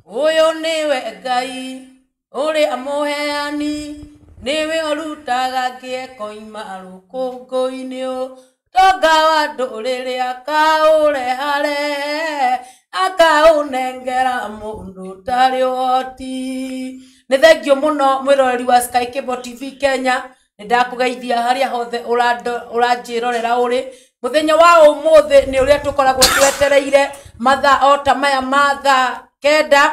Ũyũ nĩwe Ngai ũrĩa mũheani, nĩwe ũrutaga ngĩekoima rũkũngũ-inĩ, ũtonga wa ndũrĩrĩ akaũreharehe, akaũnengera mũndũ ũtarĩ ũhoti. Nĩ thengio mũno mwĩroreri wa Sky Cable TV Kenya, nĩ ndakũgeithia harĩa hothe ũranjĩrorera ũrĩ. Mũthenya wa ũmũthĩ nĩ ũrĩa tũkoragwo twetereire mathaa o ta maya ma thaa 9,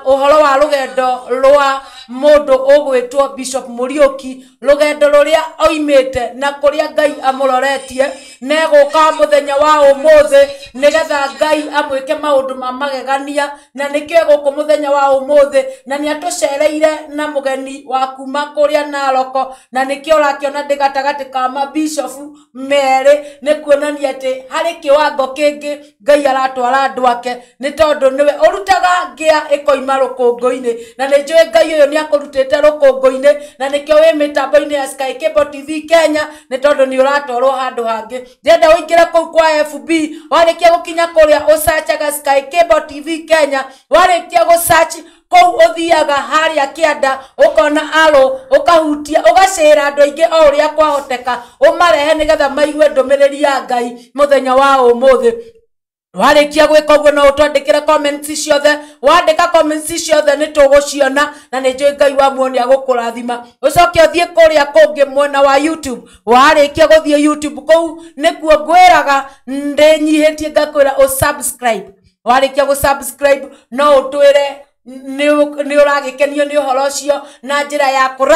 ũhoro wa rũgendo rwa mũndũ ũgwĩtwo Bishop Mũriũki, rũgendo rũrĩa oimĩte na kũrĩa Ngai amũroretie, negũka mũthenya wa ũmũthĩ nĩgetha Ngai amwĩke maũndũ ma magegania, na nĩkĩo gũkũ mũthenya wa ũmũthĩ, na nĩ atũcereire na mũgeni wa kuma kũrĩa Naroko, na nĩkĩo ũrakĩona ndĩ gatagatĩ ka mabishofu merĩ, nĩ kuonania atĩ harĩ kĩwango kĩngĩ Ngai aratwara andũ ake, nĩ tondũ nĩwe ũrutaga ngĩa ĩkoima rũkũngũ-inĩ, na nĩ njũĩ Ngai ũyũ nĩ akũrutĩte rũkũngũ-inĩ, na nĩkĩo wĩ mĩtambo-inĩ ya Sky Cable TV Kenya, nĩ tondũ nĩ ũratwarwo handũ hangĩ. Ndĩrenda ũingĩre kũu kwa FB, warĩkia gũkinya kũrĩa ũcacaga Sky Cable TV Kenya, warĩkia gũsearch kũu ũthiaga harĩa kĩanda ũkona aro, ũkahutia, ũgacĩra andũ aingĩ o ũrĩa kwahoteka, ũmarehe nĩgetha maigue ndũmĩrĩri ya Ngai mũthenya wa ũmũthĩ. Warĩkia gwĩka ũguo no ũtwandĩkĩre comments ciothe, wandĩka comments ciothe nĩ tũgũciona, na nĩ njũĩ Ngai wa muoyo nĩ agũkũrathima. Ũcoke ũthiĩ kũrĩa kũngĩ mwena wa YouTube, warĩkia gũthiĩ YouTube kũu nĩkuo ngwĩraga ndĩnyihĩtie ngakwĩra ũsubscribe. Warĩkia gũsubscribe no ũtwĩre nĩ ũragĩkenio nĩ ũhoro ũcio na njĩra ya kũ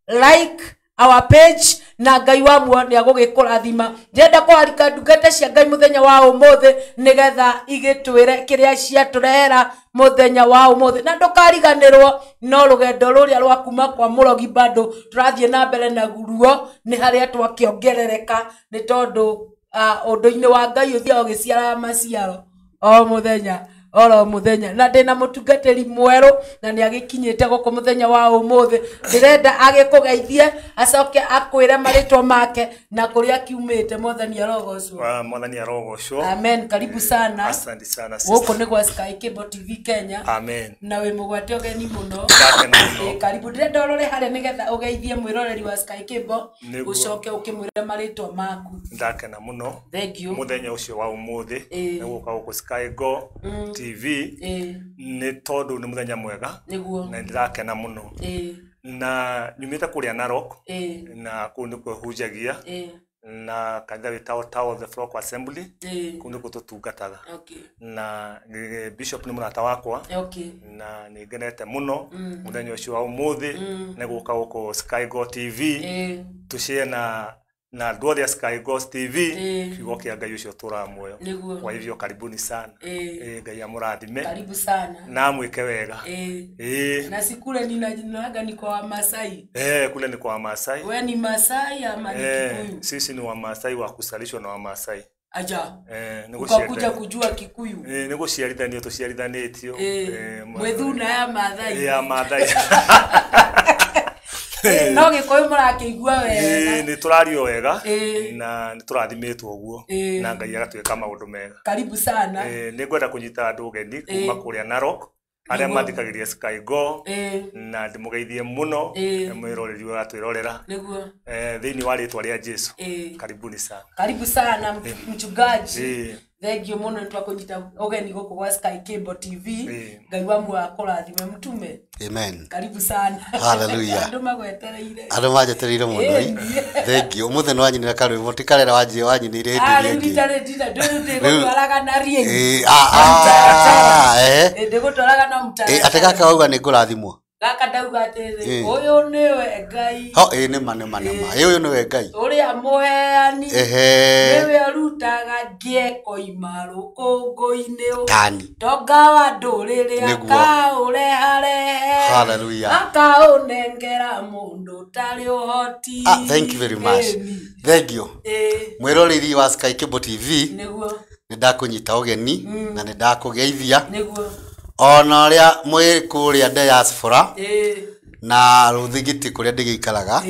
like our page, na Ngai wa muoyo nĩ agũgĩkũrathima. Ndĩrenda kũharika ndungata cia Ngai mũthenya wa ũmũthĩ nĩgetha igĩtwĩre kĩrĩa ciatũrehera mũthenya wa ũmũthĩ, na ndũkariganĩrwo no rũgendo rũrĩa rwa kuma kwa mũrogi bado tũrathiĩ na mbere na guruo, nĩ harĩa twakĩongerereka, nĩ tondũ ũndũ-inĩ wa Ngai ũthiaga ũgĩciaraga maciaro o mũthenya oro mũthenya. Na ndĩna mũtungatĩri mwerũ na nĩ agĩkinyĩte gũkũ mũthenya wa ũmũthĩ, ndĩrenda agĩkũgeithie acoke akwĩre marĩtwa make na kũrĩa akiumĩte. Mwathani arogocwo. Mwathani arogocwo. Amen. Karibu sana. Asante sana, gũkũ nĩ gwa Sky Cable TV Kenya. Amen. Na wĩ mũgwate ũgeni mũno. Ndakena mũno. Karibu. Ndĩrenda ũrore harĩa nĩgetha ũgeithie mwĩroreri wa Sky Cable, Nĩguo. ũcoke ũkĩmwĩre marĩtwa maku. Ndakena mũno Thank you. mũthenya ũcio wa ũmũthĩ Ĩĩ. nĩ gũka gũkũ Sky Go TV, nĩ tondũ nĩ mũthenya mwega Nĩguo. na nĩndĩrakena mũno, na nyumĩte kũrĩa Narok, na kũu nĩkuo hunjagia na kanitha wĩtagwo Tower of the Flock Assembly, kũu nĩkuo tũtungataga, na Bishop nĩ mũrata wakwa, na nĩ ngenete mũno mũthenya ũcio wa ũmũthĩ nĩ gũka gũkũ Sky Go TV tũshare na andũ othe a Sky Go TV kiugo kĩa Ngai ũcio ũtũũraga muoyo. Nĩguo. Kwa hivyo karibuni sana. Ngai amũrathime Karibu sana. Na amwĩke wega. Na sikule ninaga ni kwa Wamasai. Kule ni kwa Wamasai. We ni Masai ama ni Kikuyu? Sisi ni Wamasai wa kusalishwa na Wamasai. Aja. Nĩ Ukakuja kujua Kikuyu. Nĩ gũciarithanio tũciarithanĩtio. Mwĩthuna ya Mathai. Ya Mathai. No Gĩkũyũ mũrakĩigua wega. Nĩ tũrario wega na nĩ tũrathimĩtwo ũguo na Ngai agatwĩka maũndũ mega. Karibu sana. Nĩ ngwenda kũnyita andũ ũgeni kuma kũrĩa Narok arĩa mathikagĩrĩria Sky Go, na ndĩmũgeithie mũno mwĩroreri ũrĩa ũratwĩrorera. Nĩguo. Thĩinĩ wa rĩtwa rĩa Jesu. Karibuni sana. Karibu sana mchungaji. Thank you mũno nĩ twakũnyita ũgeni gũkũ gwa Sky Cable TV. Ngai wa muoyo akũrathime mtume. Amen. Karibu sana. Hallelujah. Andũ magwetereire. Andũ manjetereire mũno. Thank you. Ũmũthĩ nĩ wanyinĩra karwĩmbo ti karera wanjie wanyinĩire hĩndĩ Ah, ĩrĩa rĩu ĩngĩ. rita rĩrĩ ndĩgũtwaraga na riĩ. Ndĩgũtwaraga na mũtaratara. Atĩ gaka wauga nĩ ngũrathimwo. Gaka ndauga atĩrĩrĩ, ũyũ nĩwe Ngai. Ho, nĩ ma, nĩ ma, nĩ ma. Ũyũ nĩwe Ngai. Ũrĩa mũheani. Nĩwe ũrutaga ngĩekoima rũkũngũ-inĩ. Tani. Tonga wa ndũrĩrĩ Nĩguo. akaũreharehe. Hallelujah. Akaũnengera mũndũ ũtarĩ ũhoti. Thank you very much. Thank you. Mwĩroreri wa Sky Cable TV. Nĩguo. Nĩ ndakũnyita ũgeni na nĩ ndakũgeithia. Nĩguo. Ona ũrĩa mwĩ kũrĩa diaspora na rũthigiti kũrĩa ndĩgĩikaraga,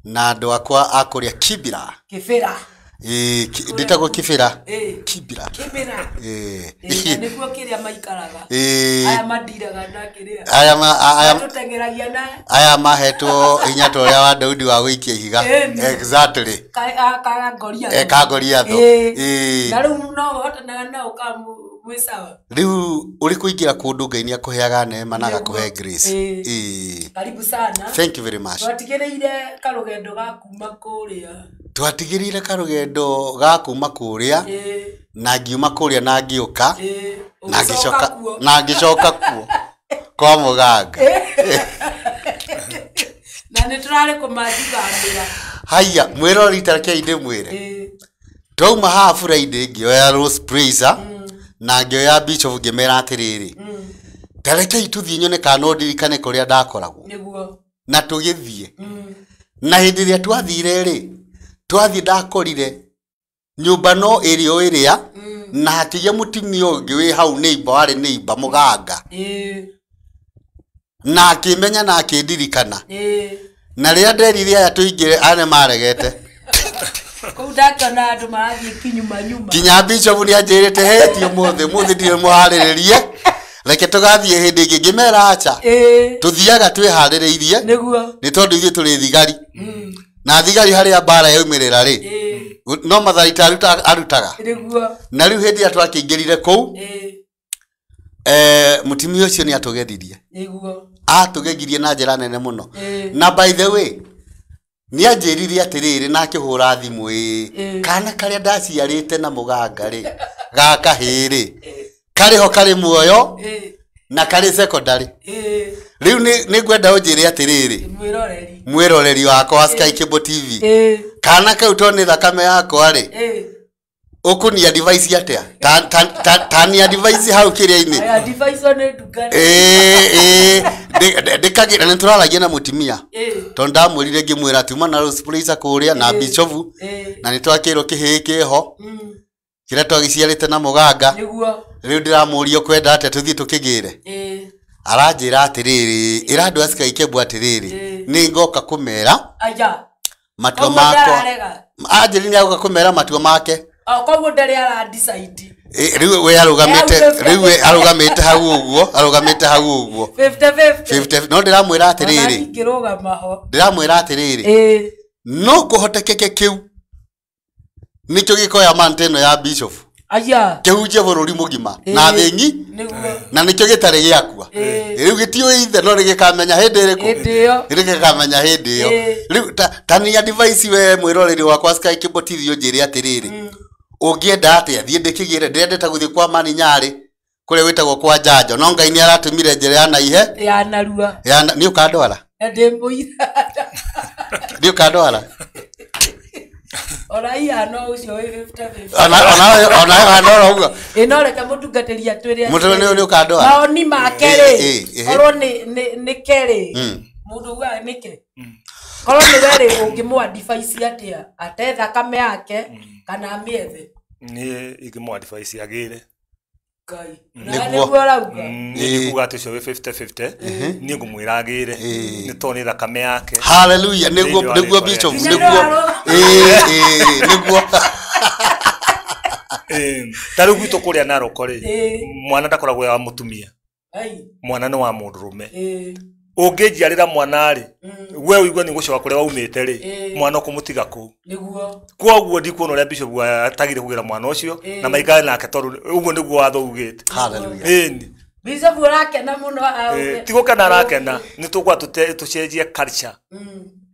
na andũ akwa a kũrĩa Kibira. Kibira. Ndĩtagwo Kibera. Kibera. Kibera. Nĩkuo kĩrĩa maikaraga. Aya mandiraga na kĩrĩa. Aya tũteng'eragia na aya mahetwo hinya ta ũrĩa wa Daudi wa gũikia ihiga. Exactly. Ka Goliath. Ka Goliath. Na rĩu no ũhotanaga nao ka mwĩ sawa. Rĩu ũrĩ kũingĩra kũndũ Ngai nĩakũheaga neema na agakũhe grace. Karibu sana. Thank you very much. Twatigĩrĩire karũgendo ga kuma kũrĩa. Twatigĩrĩire karũgendo ga kuma kũrĩa na ngiuma kũrĩa na ngĩũka na ngĩcoka na ngĩcoka kuo kwa mũganga. Na nĩ tũrarĩ kũmanjithamĩra. Haya, mwĩroreri ta rekei ndĩmwĩre. Twauma haha Friday ngĩoya Rose Praiser na ngĩoya Bishop ngĩmera atĩrĩrĩ, ta rekei tũthiĩ nyone kana no ndirikane kũrĩa ndakoragwo. Nĩguo. Na tũgĩthiĩ. Na hĩndĩ ĩrĩa twathire rĩ, twathiĩ ndakorire nyũmba no ĩrĩ o ĩrĩa na hakĩgĩa mũtumia ũngĩ wĩ hau neighbor, warĩ neighbor mũganga. Na akĩmenya na akĩndirikana. Na rĩrĩa nderire aya tũingĩre aya nĩmaregete. Kũu ndakĩona andũ marathiĩ kinyuma nyuma. Kinya Bishop nĩanjĩrĩte heti ũmũthĩ, ũmũthĩ ndirĩ mũharĩrĩrie. Reke tũgathiĩ hĩndĩ ĩngĩ ngĩmera acha. Tũthiaga twĩharĩrĩirie. Nĩguo. Nĩ tondũ ithuĩ tũrĩ thigari. Na thigari harĩa mbara yaumĩrĩra rĩ, no matharaita arutaga. Nĩguo. Na rĩu hĩndĩ ĩrĩa twakĩingĩrire kũu, mũtumia ũcio nĩ atũgeririe. Nĩguo. Atũgegirie na njĩra nene mũno. Na by the way, nĩ anjĩrire atĩrĩrĩ na akĩhũra thimũ ĩ, kana karĩa ndaciarĩte na mũganga rĩ, gaka hĩ rĩ, karĩ ho karĩ muoyo na karĩ secondary. Rĩu nĩ ngwenda ũnjĩre atĩrĩrĩ, mwĩroreri wakwa wa Sky Cable TV, kana kau to nĩ thakame yakwa rĩ, ũkũnia device atĩa? Ta nia device hau kĩrĩa-inĩ. Aya device nĩ ndungata. Ndĩkagĩra nĩ tũraragia na mũtumia. Tondũ ndamwĩrire ngĩmwĩra tuma na Rose Praiser kũrĩa na Bishop na nĩ twakĩrwo kĩhĩĩ kĩho kĩrĩa twagĩciarĩte na mũganga. Nĩguo. Rĩu ndĩramũria ũkwenda atĩa tũthiĩ tũkĩgĩre. Aranjĩra atĩrĩrĩ, ĩra andũ a Sky Cable atĩrĩrĩ, nĩ ngoka kũmera matua makwa. Anjĩrire nĩ agoka kũmera matua make. Koguo ndarĩ ara decide. Rĩu we arũgamĩte, rĩu we arũgamĩte hau ũguo, arũgamĩte hau ũguo. 50-50. 50. No ndĩramwĩra atĩrĩrĩ. Ndingĩrũgama ho. Ndĩramwĩra atĩrĩrĩ. No kũhotekeke kĩu nĩkĩo gĩkoya mante ĩno ya Bishop. Aya. Kĩhunjie bũrũri mũgima na thĩ ng'i na nĩkĩo gĩtarĩ gĩakua. Rĩu gĩtiũĩ ithe no nĩgĩkamenya hĩndĩ ĩrĩkũ. Hĩndĩ ĩyo. Nĩgĩkamenya hĩndĩ ĩyo. Rĩu ta nia device we mwĩroreri wakwa Sky Cable TV ũnjĩre atĩrĩrĩ. Ũngĩenda atĩa thiĩ ndĩkĩgĩre, ndĩrendete gũthiĩ kwa Mani Nyarĩ kũrĩa gwĩtagwo kwa Njanjo, no Ngai nĩ aratũmire njĩra ya naihe ya narua. Nĩ ũkandwara? Ndĩ mũira. Nĩ ũkandwara? Ona iya no ũcio wĩ 50-50. Ona no ũguo. No reke mũtungatĩri atwĩre. Mũtũ nĩ ũkandwara? Maoni make rĩ, korwo nĩ kerĩ, mũndũ ugaga nĩkĩ? Korwo nĩ we rĩ, ũngĩmũ advice atĩa? Ate thakame yake kana amĩethe? Niĩ ingĩmũ advice agĩre. Ngai. Nĩguo ũrauga. Niĩ ndikuga atĩ ũcio wĩ 50-50, niĩ ngũmwĩra agĩre nĩ tondũ nĩ thakame yake. Hallelujah, nĩguo Bishop, nĩguo. Nĩguo. Ta rĩu gwitũ kũrĩa Narok rĩ, mwana ndakoragwo wa mũtumia. Mwana nĩ wa mũndũrũme. Ũngĩnjiarĩra mwana rĩ, we ũigue nĩ gũcoka kũrĩa waumĩte rĩ, mwana ũkũmũtiga kũu. Nĩguo. Koguo ndikuona ũrĩa Bishop atagire kũgĩra mwana ũcio na maikare nake tondũ ũguo nĩguo watho ugĩte. Hallelujah. Ĩni. Bishop ũrakena mũno. Ti gũkena arakena, nĩ tũkwa tũcenjie culture.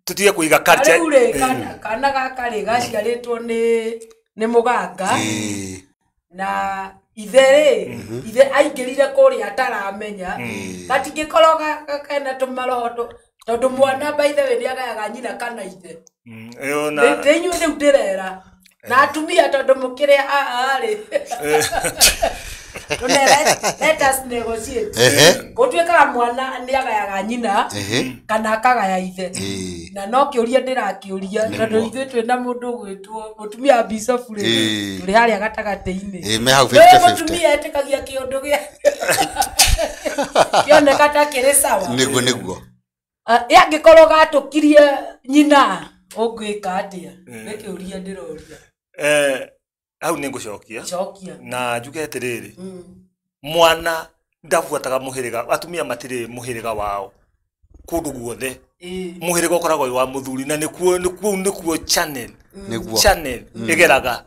Tũtige kũiga culture. Rĩu rĩ, kana gaka rĩ gaciarĩtwo nĩ mũganga. Na ithe rĩ, ithe aingĩrire kũrĩa ataramenya. Gatingĩkorwo kena tũmaroho tondũ mwana by the way nĩagayaga nyina kana ithe. Nĩ inyuĩ rĩu ndĩrera. Na atumia tondũ mũkĩrĩ haha rĩ. Let us negotiate. Gũtuĩkaga mwana nĩagayaga nyina kana akagaya ithe. Na no kĩũria ndĩrakĩũria tondũ ithuĩ twĩna mũndũ ũgwĩtwo mũtumia wa Bishop rĩ, tũrĩ harĩa gatagatĩ-inĩ. Me hau 50-50. Mũtumia etĩkagia kĩũndũ gĩa kĩoneka ta kĩrĩ sawa. Nĩguo nĩguo. Angĩkorwo gatũkirie nyina ũngĩka atĩa? Nĩ kĩũria ndĩroria. Hau nĩ ngũcokia na njuge atĩrĩrĩ, mwana ndabuataga mũhĩrĩga, atumia matirĩ mũhĩrĩga wao kũndũ guothe. Mũhĩrĩga ũkoragwo wĩ wa mũthuri na nĩkuo channel channel ĩgeraga.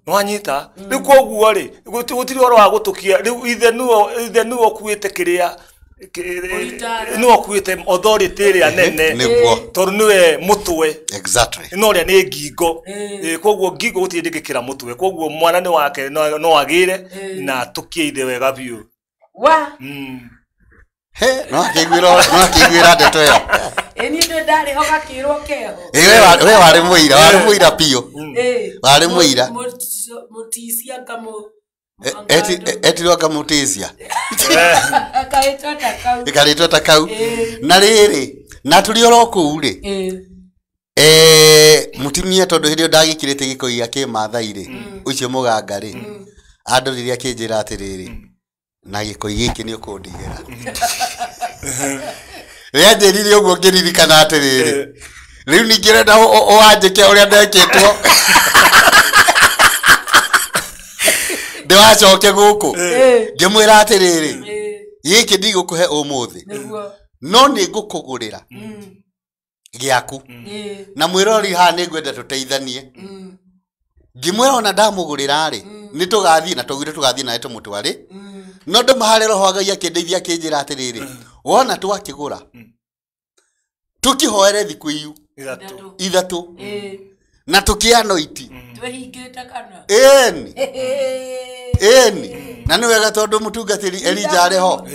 Nĩwanyita? Rĩu koguo rĩ, gũtirĩ ũhoro wa gũtũkia. Rĩu ithe nĩwe ũkuĩte kĩrĩa, nĩwe ũkuĩte authority ĩrĩa nene, tondũ nĩwe mũtwe. Exactly. No ũrĩa nĩ ngingo. Koguo ngingo gũtirĩ ndĩngĩkĩra mũtwe, koguo mwana nĩ wake no agĩre na atũkie ithe wega biũ. Wa He, no akĩiguĩra ndeto ĩyo. Niĩ ndĩ ndarĩ ho gakĩrwo keho. We warĩ mũira, warĩ mũira biũ. Warĩ mũira. Mũtisia Etirwo ngamũtisia. Karĩtwa ta kau. Karĩtwa ta kau. Na rĩrĩ, na tũrĩ oro kũu rĩ. Mũtumia tondũ hĩndĩ ĩyo ndagĩkĩrĩte gĩkoi gĩa kĩmathai rĩ, ũcio mũganga rĩ, andorire akĩnjĩra atĩrĩrĩ, na gĩkoi gĩkĩ nĩ ũkũndigĩra. Rĩanjĩrire ũguo ngĩririkana atĩrĩrĩ, rĩu ningĩ ũrenda ũwanjĩke ũrĩa ndekĩtwo. Ndĩwacoke gũkũ. Ngĩmwĩra atĩrĩrĩ, gĩkĩ ndigũkũhe ũmũthĩ, no nĩ ngũkũgũrĩra gĩaku. Na mwĩrori haha nĩ ngwenda tũteithanie. Ngĩmwĩra ona ndamũgũrĩra rĩ, nĩ tũgathiĩ na twaugire tũgathiĩ nawe tũmũtware. No ndũma harĩ roho wa Ngai akĩndeithia akĩnjĩra atĩrĩrĩ, wona twakĩgũra, tũkĩhoere thikũ iu ithatũ na tũkĩanoiti. Twĩhingĩte kana? Ĩni. Ĩni. Na nĩ wega tondũ mũtungatĩri Elijah arĩ ho.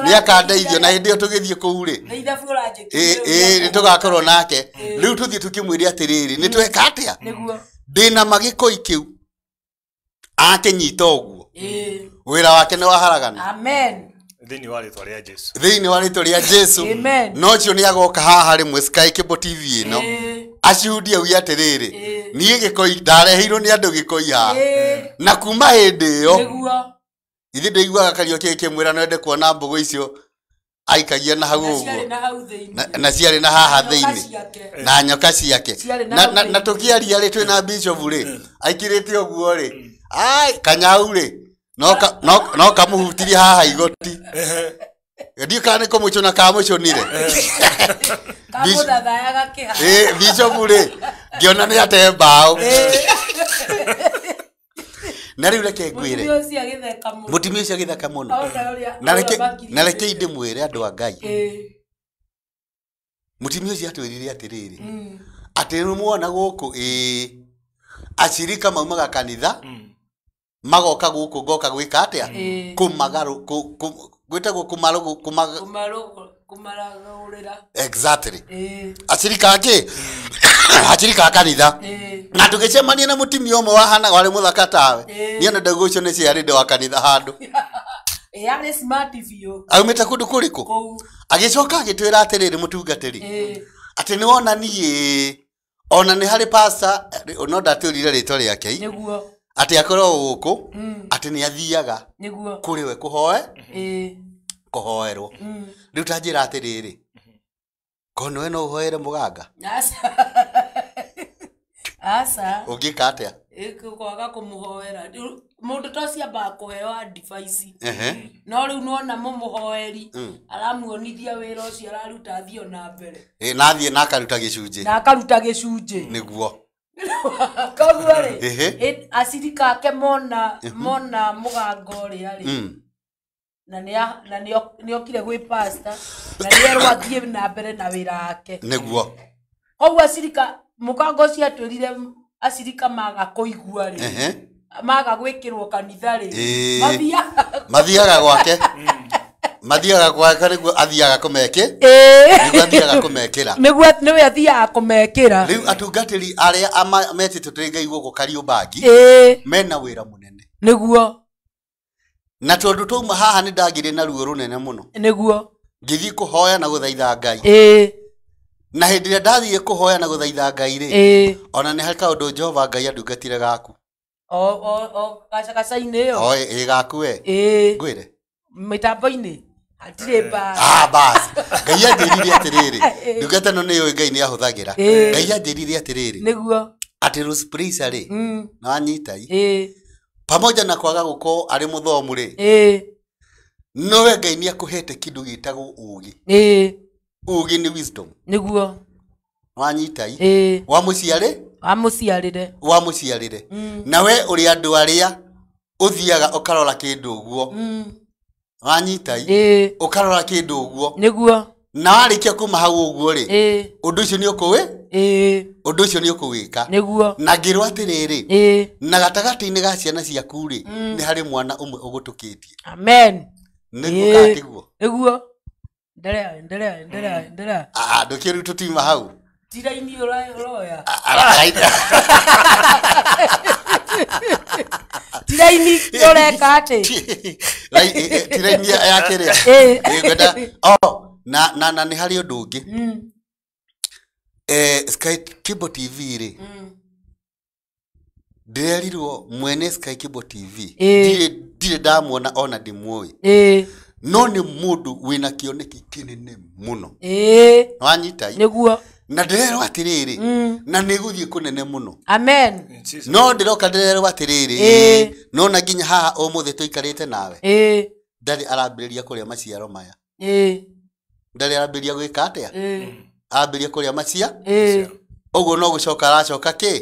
Nĩ akandeithio na hĩndĩ ĩyo tũgĩthiĩ kũu rĩ. Nĩ tũgakorwo nake. Rĩu tũthiĩ tũkĩmwĩre atĩrĩrĩ, nĩ tweka atĩa? Ndĩna magĩkoi kĩu. Akĩnyita ũguo. Wĩra wake nĩ waharagana. Amen. Thĩinĩ wa rĩtwa rĩa Jesu. Thĩinĩ wa rĩtwa rĩa Jesu. No ũcio nĩ agoka haha rĩmwe Sky Cable TV ĩno. Acihundie auge atĩrĩrĩ, niĩ gĩkoi ndareheirwo nĩ andũ gĩkoi haha. Na kuma hĩndĩ ĩyo, ithuĩ ndĩiguaga Kariũki akĩmwĩra no ende kuona mbũgũ icio aikagia na hau ũguo. Na ciarĩ na haha thĩinĩ. Na nyoka ciake. Na tũkĩaria rĩ, twĩna bishop rĩ, aikirĩte ũguo rĩ, ai kanyau rĩ, no kamũhutirie haha igoti. Ndiũ kana nĩ kũmũcũna kamũcũnire. Kamũthathayaga kĩha. Bishop rĩ, ngĩona nĩ ate mbaũ. Na rĩu reke ngwĩre. Mũtumia ũcio agĩtheka mũno. Na reke ndĩmwĩre andũ a Ngai. Mũtumia ũcio atwĩrire atĩrĩrĩ, atĩ rĩu muona gũkũ acirika maumaga kanitha, magoka gũkũ ngoka gwĩka atĩa? Gwĩtagwo kũmaragũrĩra. Exactly. Acirika akĩ? Acirika a kanitha. Na tũgĩcemania na mũtumia ũmwe wahanaga warĩ mũthaka tawe. Niĩ ona ndauga ũcio nĩ ciarĩ wa kanitha handũ. Yarĩ smart biũ. Aumĩte kũndũ kũrĩkũ? Agĩcoka agĩtwĩra atĩrĩrĩ mũtungatĩri, atĩ nĩ wona niĩ ona nĩ harĩ pastor, no ndatwĩrire rĩtwa rĩake. Nĩguo. Atĩ akorwo gũkũ, atĩ nĩ athiaga kũrĩ we kũhoe, kũhoerwo. Rĩu ta njĩra atĩrĩrĩ, kono we no ũhoere mũganga? Aca. Ũngĩka atĩa? Kwaga kũmũhoera. Mũndũ ta ũcio ambaga kũheo advice. No rĩu nĩwona mũmũhoeri aramuonithia wĩra ũcio araruta athiĩ ona mbere. Na athiĩ na akaruta gĩcunjĩ. Na akaruta gĩcunjĩ. Nĩguo. Koguo rĩ, acirika ake mona mũganga ũrĩa rĩ, na nĩokire gwĩ pastor, na nĩerwo athiĩ na mbere na wĩra wake. Nĩguo. Koguo acirika mũganga ũcio atwĩrire acirika maga kũigua rĩ, maga gwĩkĩrwo kanitha rĩ, mathiaga gwake. Mathiaga gwake nĩguo athiaga kũmekĩ? Nĩguo athiaga kũmekĩra. Nĩguo nĩwe athiaga kũmekĩra. Rĩu atungatĩri arĩa metĩtwo tũrĩ Ngai gũkũ Kariũmbangi, mena wĩra mũnene. Nĩguo. Na tondũ twauma haha nĩ ndagĩire na ruo rũnene mũno. Nĩguo. Ngĩthiĩ kũhoya na gũthaitha Ngai. Na hĩndĩ ĩrĩa ndathire kũhoya na gũthaitha Ngai rĩ, ona nĩ harĩ kaũndũ Jehova Ngai andungatire gaku. O gacagaca-inĩ ĩyo. O ĩ gaku we. Ngwĩre. Mĩtambo-inĩ. Hatirĩ mbara. Bas. Ngai anjĩrire atĩrĩrĩ, ndungata ĩno nĩyũĩ Ngai nĩ ahũthagĩra. Ngai anjĩrire atĩrĩrĩ. Nĩguo. Atĩ Rose Praise rĩ, na wanyita i pamoja na kwaga gũkorwo arĩ mũthomu rĩ, nowe Ngai nĩ akũhete kĩndũ gĩtagwo ũũgĩ. Ũũgĩ nĩ wisdom. Nĩguo. Wanyita i wamũciarĩre, wamũciarĩre. Na we ũrĩ andũ arĩa ũthiaga ũkarora kĩndũ ũguo. Wanyita i ũkarora kĩndũ ũguo. Nĩguo. Na warĩkia kuma hau ũguo rĩ, ũndũ ũcio nĩ ũkũwĩ, ũndũ ũcio nĩ ũkũwĩka. Nĩguo. Na ngĩrwo atĩrĩrĩ, na gatagatĩ-inĩ ga ciana ciaku rĩ, nĩ harĩ mwana ũmwe ũgũtũkĩtie. Amen. Nĩguo kana tiguo? Nĩguo. Endelea, endelea, endelea, endelea. Ndũkĩrĩu tũtiuma hau. Tiraini ũroya. Tiraini ũreka atĩ? Tiraini ya kĩrĩa? Ngwenda, na nĩ harĩ ũndũ ũngĩ. Sky Cable TV rĩ, ndĩrerirwo mwene Sky Cable TV ndirĩ ndamuona ona ndĩmuoĩ, no nĩ mũndũ wĩna kĩoneki kĩnene mũno. Wanyita i? Nĩguo. Na ndĩrerwo atĩrĩrĩ, na nĩ gũthiĩ kũnene mũno. Amen. No ndĩroka ndĩrerwo atĩrĩrĩ, no na nginya haha ũmũthĩ tũikarĩte nawe, ndarĩ arambĩrĩria kũrĩa maciaro maya. Ndarĩ arambĩrĩria gwĩka atĩa? Arambĩrĩria kũrĩa macia? Ũguo no gũcoka aracoka kĩ?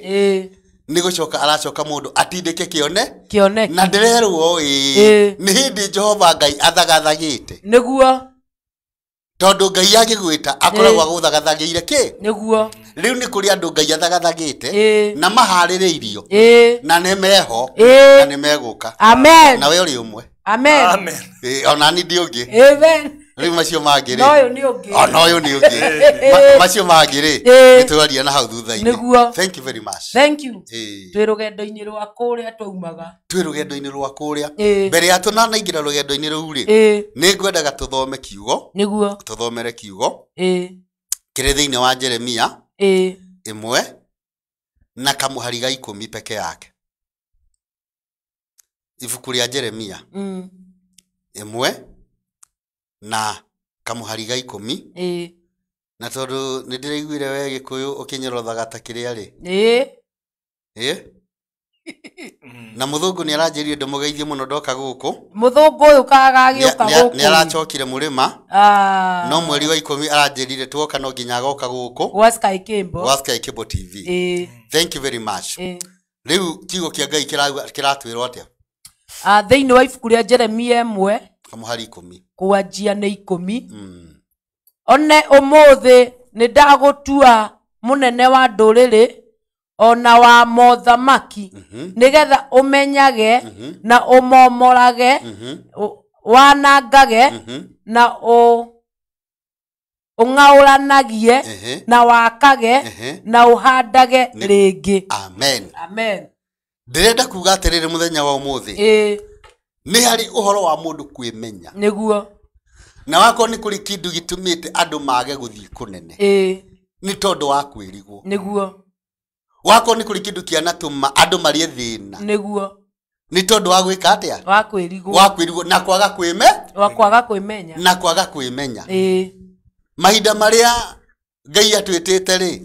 Nĩ gũcoka aracoka mũndũ atindĩke kĩone. Na ndĩrerwo nĩ hĩndĩ Jehova Ngai athagathagĩte. Nĩguo. Tondũ Ngai agĩgwĩta akoragwo agũthagathagĩire kĩ? Nĩguo. Rĩu nĩ kũrĩ andũ Ngai athagathagĩte na maharĩrĩirio na nĩ meho na nĩ megũka. Amen. Na we ũrĩ ũmwe. Amen. Amen. Ona ni ndi ũngĩ. Amen. Rĩu macio mangĩ rĩ. No ũyũ nĩ ũngĩ. Ona ũyũ nĩ ũngĩ. Macio mangĩ rĩ, nĩ twaria na hau thutha-inĩ. Nĩguo. Thank you very much. Thank you. Twĩ rũgendo-inĩ rwa kũrĩa twaumaga. Twĩ rũgendo-inĩ rwa kũrĩa. Mbere ya tũnanaingĩra rũgendo-inĩ rũu rĩ, nĩ ngwendaga tũthome kiugo. Nĩguo. Tũthomere kiugo. Kĩrĩ thĩinĩ wa Jeremia 1 na kamũhari ga 10 peke yake. Ibuku rĩa Jeremia 1 na kamũhari ga 10. Na tondũ nĩ ndĩraiguire we Gĩkũyũ ũkĩnyorothaga ta kĩrĩa rĩ. Na mũthũngũ nĩ aranjĩrire ndĩmũgeithie mũno ndoka gũkũ. Mũthũngũ ũyũ kaga agĩũka gũkũ. Nĩ aracokire mũrĩma. No mweri wa 10 aranjĩrire tuoka no nginya agoka gũkũ. Gwa Sky Cable. Gwa Sky Cable TV. Thank you very much. Rĩu kiugo kĩa Ngai kĩratwĩrwo atĩa? Thĩinĩ wa ibuku rĩa Jeremia 1 kamũhari 10 kwanjia nĩ 10. One ũmũthĩ nĩ ndagũtua mũnene wa ndũrĩrĩ ona wa mothamaki, nĩgetha ũmenyage na ũmomorage, wanangage na ũng'aũranagie na wakage na ũhandage rĩngĩ. Amen. Amen. Ndĩrenda kuga atĩrĩrĩ mũthenya wa ũmũthĩ, nĩ harĩ ũhoro wa mũndũ kwĩmenya. Nĩguo. Na wakorwo nĩ kũrĩ kĩndũ gĩtũmĩte andũ mage gũthiĩ kũnene, nĩ tondũ wa kwĩrigwo. Nĩguo. Wakorwo nĩ kũrĩ kĩndũ kĩanatũma andũ marĩe thĩna, Nĩguo. nĩ tondũ wa gwĩka atĩa? Wa kwĩrigwo. Wa kwĩrigwo na kwaga kwĩmenya. Na kwaga kwĩmenya. Mahinda marĩa Ngai atwĩtĩte rĩ,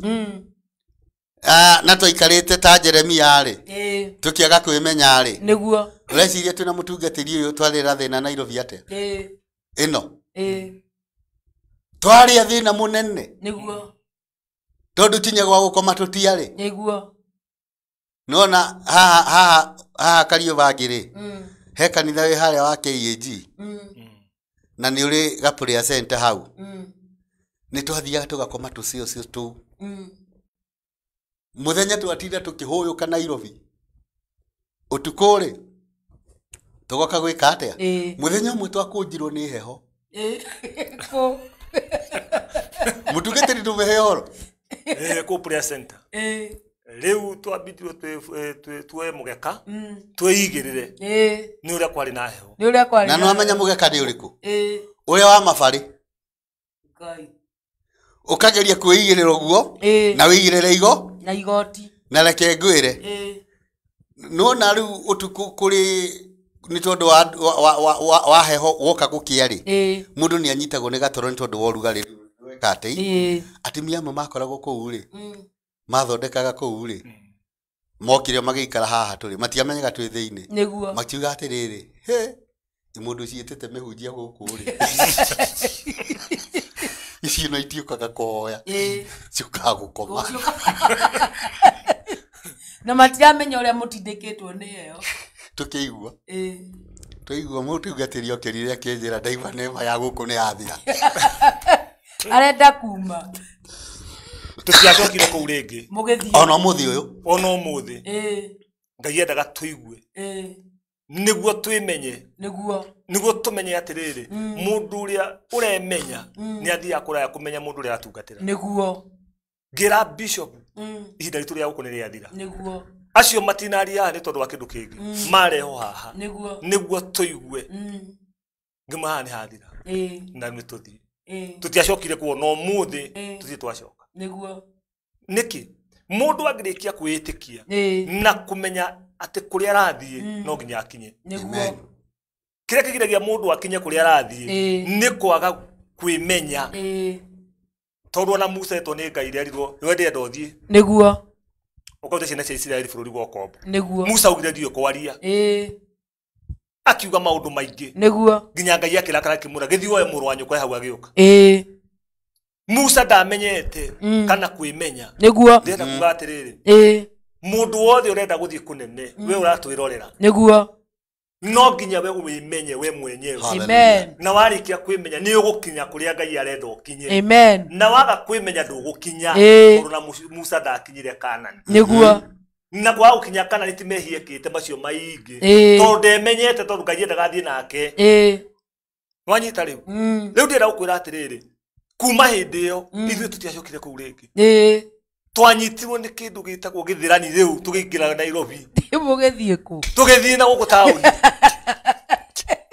na twaikarĩte ta Jeremia rĩ, tũkĩaga kwĩmenya rĩ, Nĩguo. Ũreciria twĩna mũtungatĩri ũyũ twarĩra thĩna Nairobi atĩa? Ĩno. Twarĩa thĩna mũnene. Nĩguo. Tondũ kinya gwa gũkoma tũtiarĩ. Nĩguo. Nĩwona haha haha Kariobangi rĩ, he kanitha wĩ harĩa wa KAG, na nĩ ũrĩ ga prayer center hau. Nĩ twathiaga tũgakoma tũcio tũu. Mũthenya twatinda tũkĩhũyũka Nairobi. Ũtukũ rĩ, tũgoka gwĩka atĩa? Mũthenya ũmwe twakũnjirwo nĩ heho. Mũtungatĩri ndũmĩhe ũhoro? Kũu prayer center. Rĩu twambitirwo tuoe mũgeka, twĩigĩrĩre. Nĩ ũrĩa kwarĩ na heho. Nĩ ũrĩa kwarĩ Na na nĩwamenya heho. mũgeka nĩ ũrĩkũ? Ũrĩa wa mabarĩ. Ngai. Ũkageria kwĩigĩrĩra ũguo, na wĩigĩrĩre igo, Na igoti. Na reke ngwĩre. Nĩwona rĩu ũtukũ kũrĩ nĩ tondũ wa heho woka gũkĩa rĩ, mũndũ nĩ anyitagwo nĩ gatoro nĩ tondũ wa ũrugarĩ weka atĩ. Atumia amwe makoragwo kũu rĩ, mathondekaga kũu rĩ, Mokire magĩikara haha tũrĩ matiamenyaga twĩ thĩinĩ. Nĩguo. Makiuga atĩrĩrĩ, he mũndũ ciĩtĩte mĩhunjia gũkũ rĩ. Ici no itiũkaga kũhoya. Ciũkaga gũkoma. Na matiramenya ũrĩa mũtindĩkĩtwo nĩ ĩyo. Tũkĩigua. Tũigua mũtungatĩri okĩrire akĩnjĩra ndaigua nema ya gũkũ nĩ yathira. Arenda kuma. Tũtiacokire kũu rĩngĩ. Mũgĩthiĩ. Ona ũmũthĩ ũyũ. Ona ũmũthĩ. Ngai endaga tũigue. Nĩguo twĩmenye. Nĩguo. Nĩguo tũmenye atĩrĩrĩ, mũndũ ũrĩa ũremenya nĩ athiaga kũraya kũmenya mũndũ ũrĩa aratungatĩra. Nĩguo. Ngĩra bishop ihinda ritũ rĩa gũkũ nĩ rĩathira. Nĩguo. Acio matinaria haha nĩ tondũ wa kĩndũ kĩngĩ. Mareho haha. Nĩguo. Nĩguo tũigue. Ngĩma haha nĩ hathira. Na nĩ tũthiĩ. Tũtiacokire kuona ũmũthĩ tũthiĩ twacoka. Nĩguo. Nĩkĩ? Mũndũ angĩrĩkia kwĩĩtĩkia na kũmenya atĩ kũrĩa arathiĩ no nginya akinye. Nĩguo. Kĩrĩa kĩgiragia mũndũ akinye kũrĩa arathiĩ nĩ kwaga kwĩmenya. Tondũ ona Musa etwo nĩ Ngai rĩerirwo we ndĩrenda ũthiĩ. Nĩguo. Ũkarute ciana cia Isiraeli bũrũri wa ũkombo. Nĩguo. Musa augire ndiũĩ kwaria. Akiuga maũndũ maingĩ. Nĩguo. Nginya Ngai akĩrakara akĩmwĩra gĩthiĩ woe mũrũ wa nyũkwa hau agĩũka. Musa ndamenyete kana kwĩmenya. Nĩguo. Ndĩrenda kuga atĩrĩrĩ. Mũndũ wothe ũrenda gũthiĩ kũnene we ũratwĩrorera. Nĩguo. No nginya we wĩmenye we mwenyewe. Amen. Na warĩkia kwĩmenya nĩ ũgũkinya kũrĩa Ngai arenda ũkinye. Amen. Na waga kwĩmenya ndũgũkinya. Tondũ na Musa ndakinyire Kanani. Nĩguo. Na kwaga gũkinya Kanani ti mehia ekĩte macio maingĩ. Tondũ ndemenyete tondũ Ngai endaga athiĩ nake. Wanyita rĩu. Rĩu ndĩrenda gũkwĩra atĩrĩrĩ, kuma hĩndĩ ĩyo ithuĩ tũtiacokire kũu rĩngĩ. Twanyitirwo nĩ kĩndũ gĩtagwo gĩthĩrani rĩu tũgĩingĩra Nairobi. Mũgĩthiĩ kũ? Tũgĩthiĩ na gũkũ taũni.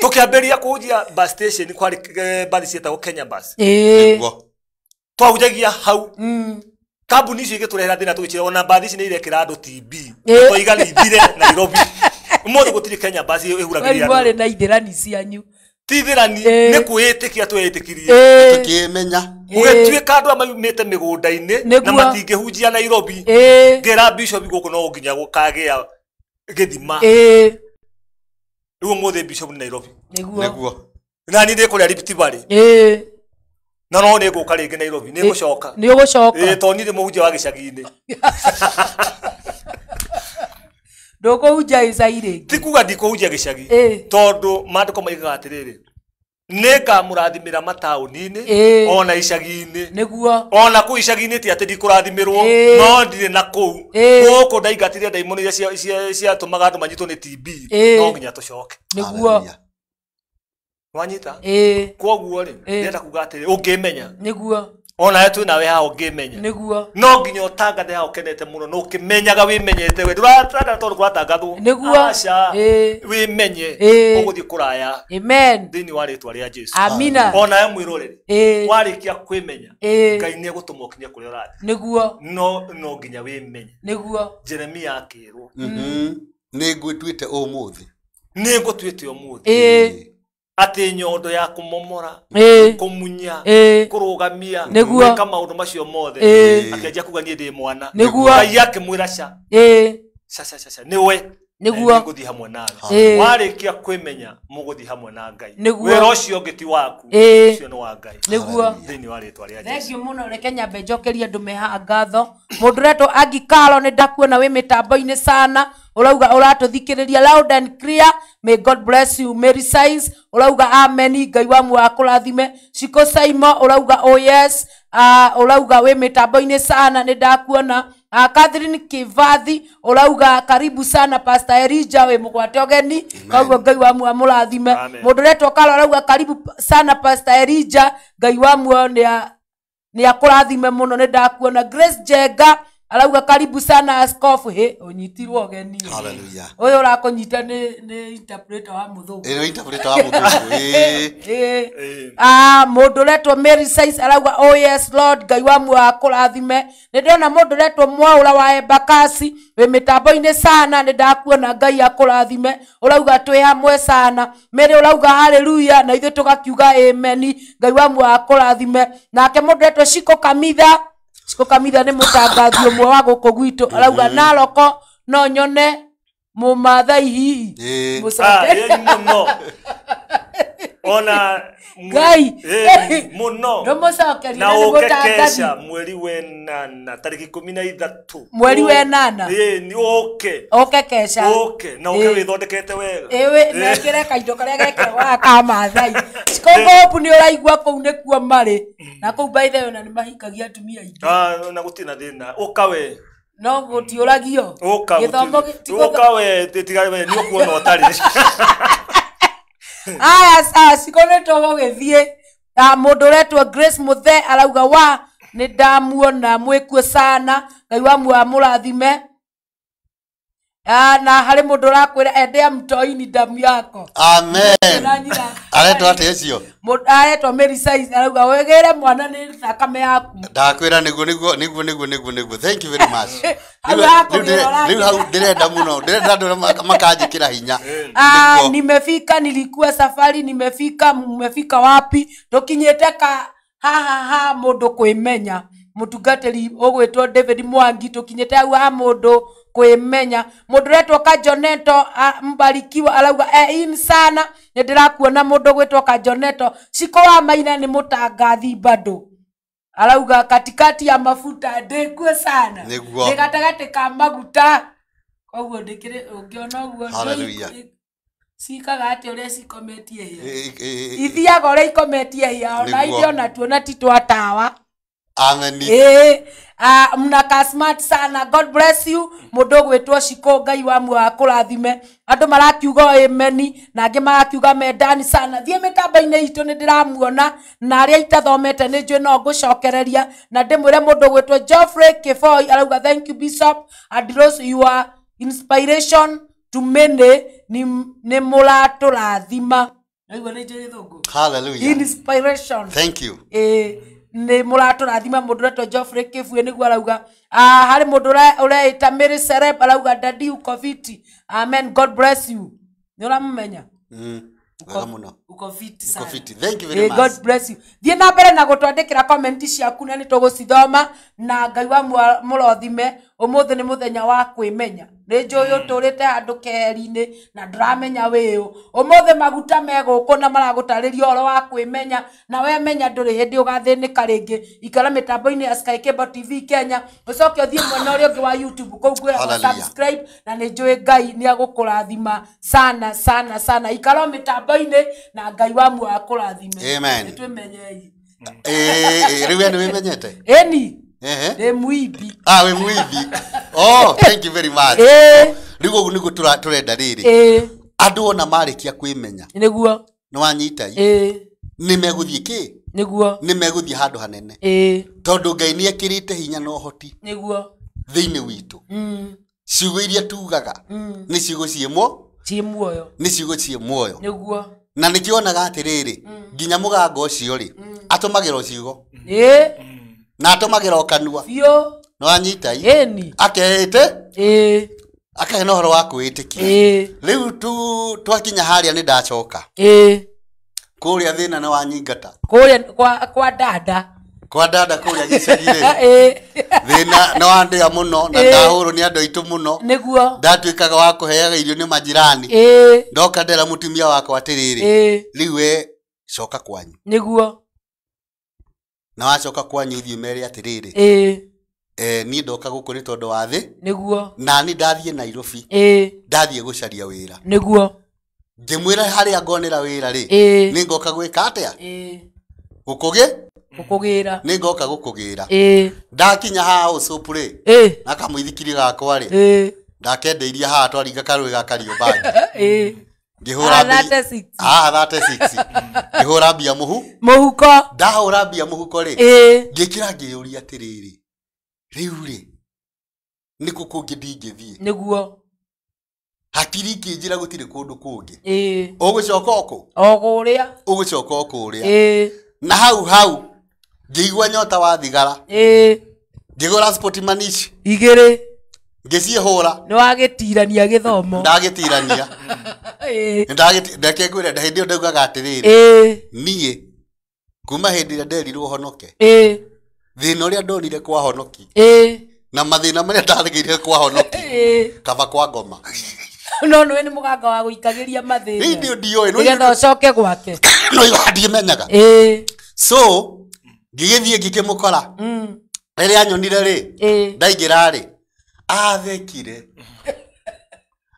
Tũkĩambĩrĩria kũhunjia bus station kwarĩ bathi cietagwo Kenya Bus. Twahunjagia hau. Kambuni icio igĩtũrehera thĩna tũgĩcira ona bathi ici nĩ irekĩra andũ TB. Tũiga nĩ ithire Nairobi. Ũmũthĩ gũtirĩ Kenya Bus ĩhuragĩria andũ. Mwarĩ na ithĩrani cianyu. Ti ithĩrani nĩ kwĩĩtĩkia twĩĩtĩkirie. Tũkĩmenya. Gũgĩtuĩka andũ aya maumĩte mĩgũnda-inĩ na matingĩhunjia Nairobi. Ngĩra bishop gũkũ no nginya gũkagĩa gĩthima. Rĩu ũmũthĩ bishop nĩ Nairobi. Nĩguo. Na niĩ ndĩ kũrĩa Rift Valley. Na no nĩ ngũka rĩngĩ Nairobi, nĩ ngũcoka. Nĩ ũgũcoka. Tondũ niĩ ndĩ mũhunjia wa gĩcagi-inĩ. Ndũkũhunjia gĩcagi rĩngĩ. Ti kuga ndikũhunjia gĩcagi. Tondũ maandĩko maigaga atĩrĩrĩ, nĩngamũrathimĩra mataũni-inĩ ona icagi-inĩ. Nĩguo. Ona kũu icagi-inĩ ti atĩ ndikũrathimĩrwo, no ndirĩ na kũu. Gũkũ ndaingatire ndaimono iria ciatũmaga andũ manyitwo nĩ TB. No nginya tũcoke. Nĩguo. Wanyita? Kwoguo rĩ, ndĩrenda kuga atĩrĩ, ũngĩmenya. Nĩguo. Ona we twĩ nawe haha ũngĩmenya. Nĩguo. No nginya ũtangathe haha ũkenete mũno na ũkĩmenyaga wĩmenyete we. Ndũratangatha tondũ kũratangathwo. Nĩguo. Aca. Wĩmenye. Ũgũthiĩ kũraya. Amen. Thĩinĩ wa rĩtwa rĩa Jesũ. Amina. Ona we mwĩroreri. Warĩkia kwĩmenya. Ngai nĩ egũtũma ũkinye kũrĩa ũrathiĩ. Nĩguo. No nginya wĩmenye. Nĩguo. Jeremia akĩrwo. Nĩ ngwĩtuĩte ũmũthĩ. Nĩ ngũtuĩte ũmũthĩ. Atĩ nyondo ya kũmomora, kũmunya, kũrũgamia, gwĩka maũndũ macio mothe. Akĩanjia kuga niĩ ndĩ mwana. Nĩguo. Ngai akĩmwĩra ca. Ca ca ca ca. Nĩwe. Nĩguo. Nĩngũthiĩ hamwe nawe. Warĩkia kwĩmenya mũgũthiĩ hamwe na Ngai. Nĩguo. Wĩra ũcio ũngĩ ti waku. Ũcio nĩ wa Ngai. Nĩguo. Thĩinĩ wa rĩtwa rĩa Jesũ. Thengiũ mũno, reke nyambe njokerie andũ me haha ngatho. Mũndũ ũretwo Angi Karo nĩ ndakuona wĩ mĩtambo-inĩ sana. Ũrauga ũratũthikĩrĩria loud and clear. May God bless you. Mary Size ũrauga amen, Ngai wa muoyo akũrathime. Shiko Saimo ũrauga oh yes. Ũrauga wĩ mĩtambo-inĩ sana, nĩ ndakuona. Catherine Kivathi ũrauga karibu sana Pastor Elijah, wĩ mũgwate ũgeni. Koguo Ngai wa muoyo amũrathime. Mũndũ ũretwo Karo arauga karibu sana Pastor Elijah, Ngai wa muoyo nĩ akũrathime mũno, nĩ ndakuona. Grace Jenga arauga karibu sana askofu. He ũnyitirwo ũgeni. Hallelujah. Ũyũ ũrakũnyita nĩ interpreter wa mũthũngũ. Ĩno interpreter wa mũthũngũ. Mũndũ ũretwo Mary Size arauga oh yes Lord, Ngai wa muoyo akũrathime. Nĩ ndĩrona mũndũ ũretwo Mwaũra wa Embakasi wĩ mĩtambo-inĩ sana, nĩ ndakuona, Ngai akũrathime. Ũrauga twĩ hamwe sana. Mary ũrauga hallelujah, na ithuĩ tũgakiuga amen, Ngai wa muoyo akũrathime. Nake mũndũ ũretwo Shiko Kamitha, Shiko Kamitha nĩ mũtangathi ũmwe wa gũkũ gwitũ, arauga Naroko No nyone Mũmathai hihi. Mũcokerie. Mũno. Ona Ngai. Mũno. Ndũmũcokerie na ũke kesha mweri wenana tarĩki 13. Mweri wenana. Nĩ ũke. Ũke kesha. Ũke na ũke wĩthondekete wega. Ĩĩ mekĩre kaindo karĩa gekĩragwo ka Mathai. Koguo nĩ ũraigua kũu nĩkuo marĩ. Na kũu by the way na nĩ mahikagia atumia aingĩ. Na gũtirĩ na thĩna. Ũka we. No gũtiũragio. Ũka ũka we tiga we nĩ ũkuona ũtarĩ. Aya sawa Shiko nĩ tũgũgĩthiĩ. Mũndũ ũretwo Grace Muthe arauga wa nĩ ndamuona mwĩkuo sana. Ngai wa muoyo amũrathime. Na harĩ mũndũ ũrakwĩra endea mtoini damu yako. Amen. Aretwo atĩa ũcio? Aretwo Mary Size arauga wĩgĩre mwana nĩ thakame yaku. Ndakwĩra nĩguo nĩguo nĩguo nĩguo nĩguo nĩguo. Thank you very much. Rĩu hau ndĩrenda mũno, ndĩrenda andũ makanjĩkĩra hinya. Nimefika, nilikuwa safari, nimefika, mmefika wapi? Tũkinyĩte ka ha ha mũndũ kwĩmenya. Mũtungatĩri ũgwĩtwo David Mwangi tũkinyĩte hau ha mũndũ kwĩmenya. Mũndũ ũretwo Kajoneto Mbarikiwa arauga in sana. Nĩ ndĩrakuona mũndũ ũgwĩtwo Kajoneto. Shiko wa Maina nĩ mũtangathi bado. Arauga katikati ya mafuta ndĩkuo sana. Nĩ gatagatĩ ka maguta. Koguo ndĩkĩrĩ ũngĩona ũguo. Hallelujah. Cikaga atĩ ũrĩa cikometie hĩa. Ithiaga ũrĩa ikometie hĩa. Ona ithuĩ ona tuona ti twa tawa. Amen. Mnakaa smart sana. God bless you. Mũndũ ũgwĩtwo Shiko Ngai wa muoyo akũrathime. Andũ marakiuga amen na angĩ marakiuga mendani sana. Thiĩ mĩtambo-inĩ itũ nĩ ndĩramuona na arĩa itathomete nĩ njũĩ no ngũcokereria na ndĩmwĩre mũndũ ũgwĩtwo Geoffrey Kĩboi arauga thank you Bishop and Rose, you are inspiration to many. Nĩ mũratũrathima. Naigua nĩ njũĩ Gĩthũngũ. Hallelujah. Inspiration. Thank you. Nĩ mũratũrathima. Mũndũ ũretwo Geoffrey Kĩbui nĩguo arauga. Harĩ mũndũ ũreĩta Mary Sereb arauga daddy uko fiti. Amen. God bless you. Nĩ ũramũmenya? Wega mũno. Uko fiti sana. Uko fiti. Thank you very much. God bless you. Thiĩ na mbere na gũtwandĩkĩra comment ciaku na nĩ tũgũcithoma na Ngai wa mũrothime. Ũmũthĩ nĩ mũthenya wa kwĩmenya. Nĩ njũĩ ũtũrĩte handũ keheri-inĩ na ndũramenya wĩũ. Ũmũthĩ maguta me gũkũ na maragũtarĩria ũhoro wa kwĩmenya na we menya ndũrĩ hĩndĩ ũgathĩnĩka rĩngĩ. Ikara mĩtambo-inĩ ya Sky Cable TV Kenya, ũcoke ũthiĩ mwena ũrĩa ũngĩ wa YouTube kũu ngwĩra subscribe na nĩ njũĩ Ngai nĩ agũkũrathima sana sana sana. Ikara mĩtambo-inĩ na Ngai wa muoyo akũrathime. Amen. Nĩ twĩmenyei. Rĩu we nĩ wĩmenyete? Ĩni. Ndĩ mũimbi. Wĩ mũimbi. Oh, thank you very much. Rĩu ũguo nĩguo tũrenda rĩrĩ. Andũ ona marĩkia kwĩmenya. Nĩguo. Nĩ wanyita? Nĩ megũthiĩ kĩ? Nĩguo. Nĩ megũthiĩ handũ hanene. Tondũ Ngai nĩ ekĩrĩte hinya na ũhoti. Nĩguo. Thĩinĩ witũ. Ciugo iria tugaga nĩ ciugo ciĩ muoyo. Nĩ ciugo ciĩ muoyo. Nĩguo. Na nĩkĩonaga atĩrĩrĩ nginya mũgango ũcio rĩ atũmagĩra ciugo. Na atũmagĩra kanua. Biũ. Nĩ wanyita? Ĩni. Akeĩte? Akahe na ũhoro wa kwĩĩtĩkia. Rĩu twakinya harĩa nĩ ndacoka. Kũrĩa thĩna nĩ wanyingata. Kũrĩa kwa dada. Kwa dada kũrĩa gĩcagi-rĩ. Thĩna nĩ wandĩa mũno na ndahũrwo nĩ andũ aitũ mũno. Nĩguo. Ndatuĩkaga wa kũheaga irio nĩ majirani. Ndoka ndera mũtumia wakwa atĩrĩrĩ. Rĩu we coka kwanyu. Nĩguo. Na wacoka kwanyu ũthiĩ ũmere atĩrĩrĩ. Niĩ ndoka gũkũ nĩ tondũ wa thĩ. Nĩguo. Na niĩ ndathiĩ Nairobi. Ndathiĩ gũcaria wĩra. Nĩguo. Ngĩmwĩra harĩa ngonera wĩra rĩ. Nĩ ngoka gwĩka atĩa? Gũkũgĩra. Nĩ ngoka gũkũgĩra. Ndakinya haha ũcũpũ rĩ. Na kamũithikiri gakwa rĩ. Ndakendeirie haha twaringa karũĩ ga Kariobangi. Ngĩhũra mbia. 36. Ngĩhũra mbia mũhuko. Ndahũra mbia mũhuko rĩ. Ngĩkĩra ngĩyũria atĩrĩrĩ. Rĩu rĩ nĩ kũ kũngĩ ndingĩthiĩ? Nĩguo. Hakiri ikĩnjĩra gũtirĩ kũndũ kũngĩ. Ũgũcoka o kũ? O kũrĩa. Ũgũcoka o kũrĩa. Na hau hau ngĩigua nyota wa thigara. Ngĩgũra Sportman ici. 2. Ngĩcihũra. Nĩ wagĩtirania gĩthomo. Ndagĩtirania. Ndeke ngwĩre hĩndĩ ĩyo ndaugaga atĩrĩrĩ. Niĩ kuma hĩndĩ ĩrĩa nderirwo honoke. Thĩna ũrĩa ndonire kwa honoki. Na mathĩna marĩa ndathĩkĩire kwa honoki. Kaba kwa ngoma. No nĩwe nĩ mũganga wa gũikagĩria mathĩna. Rĩu ndiũĩ. Nĩgetha ũcoke gwake. No ndimenyaga. So ngĩgĩthiĩ ngĩkĩmũkora. Rĩrĩa nyonire rĩ, ndaingĩra rĩ, athekire.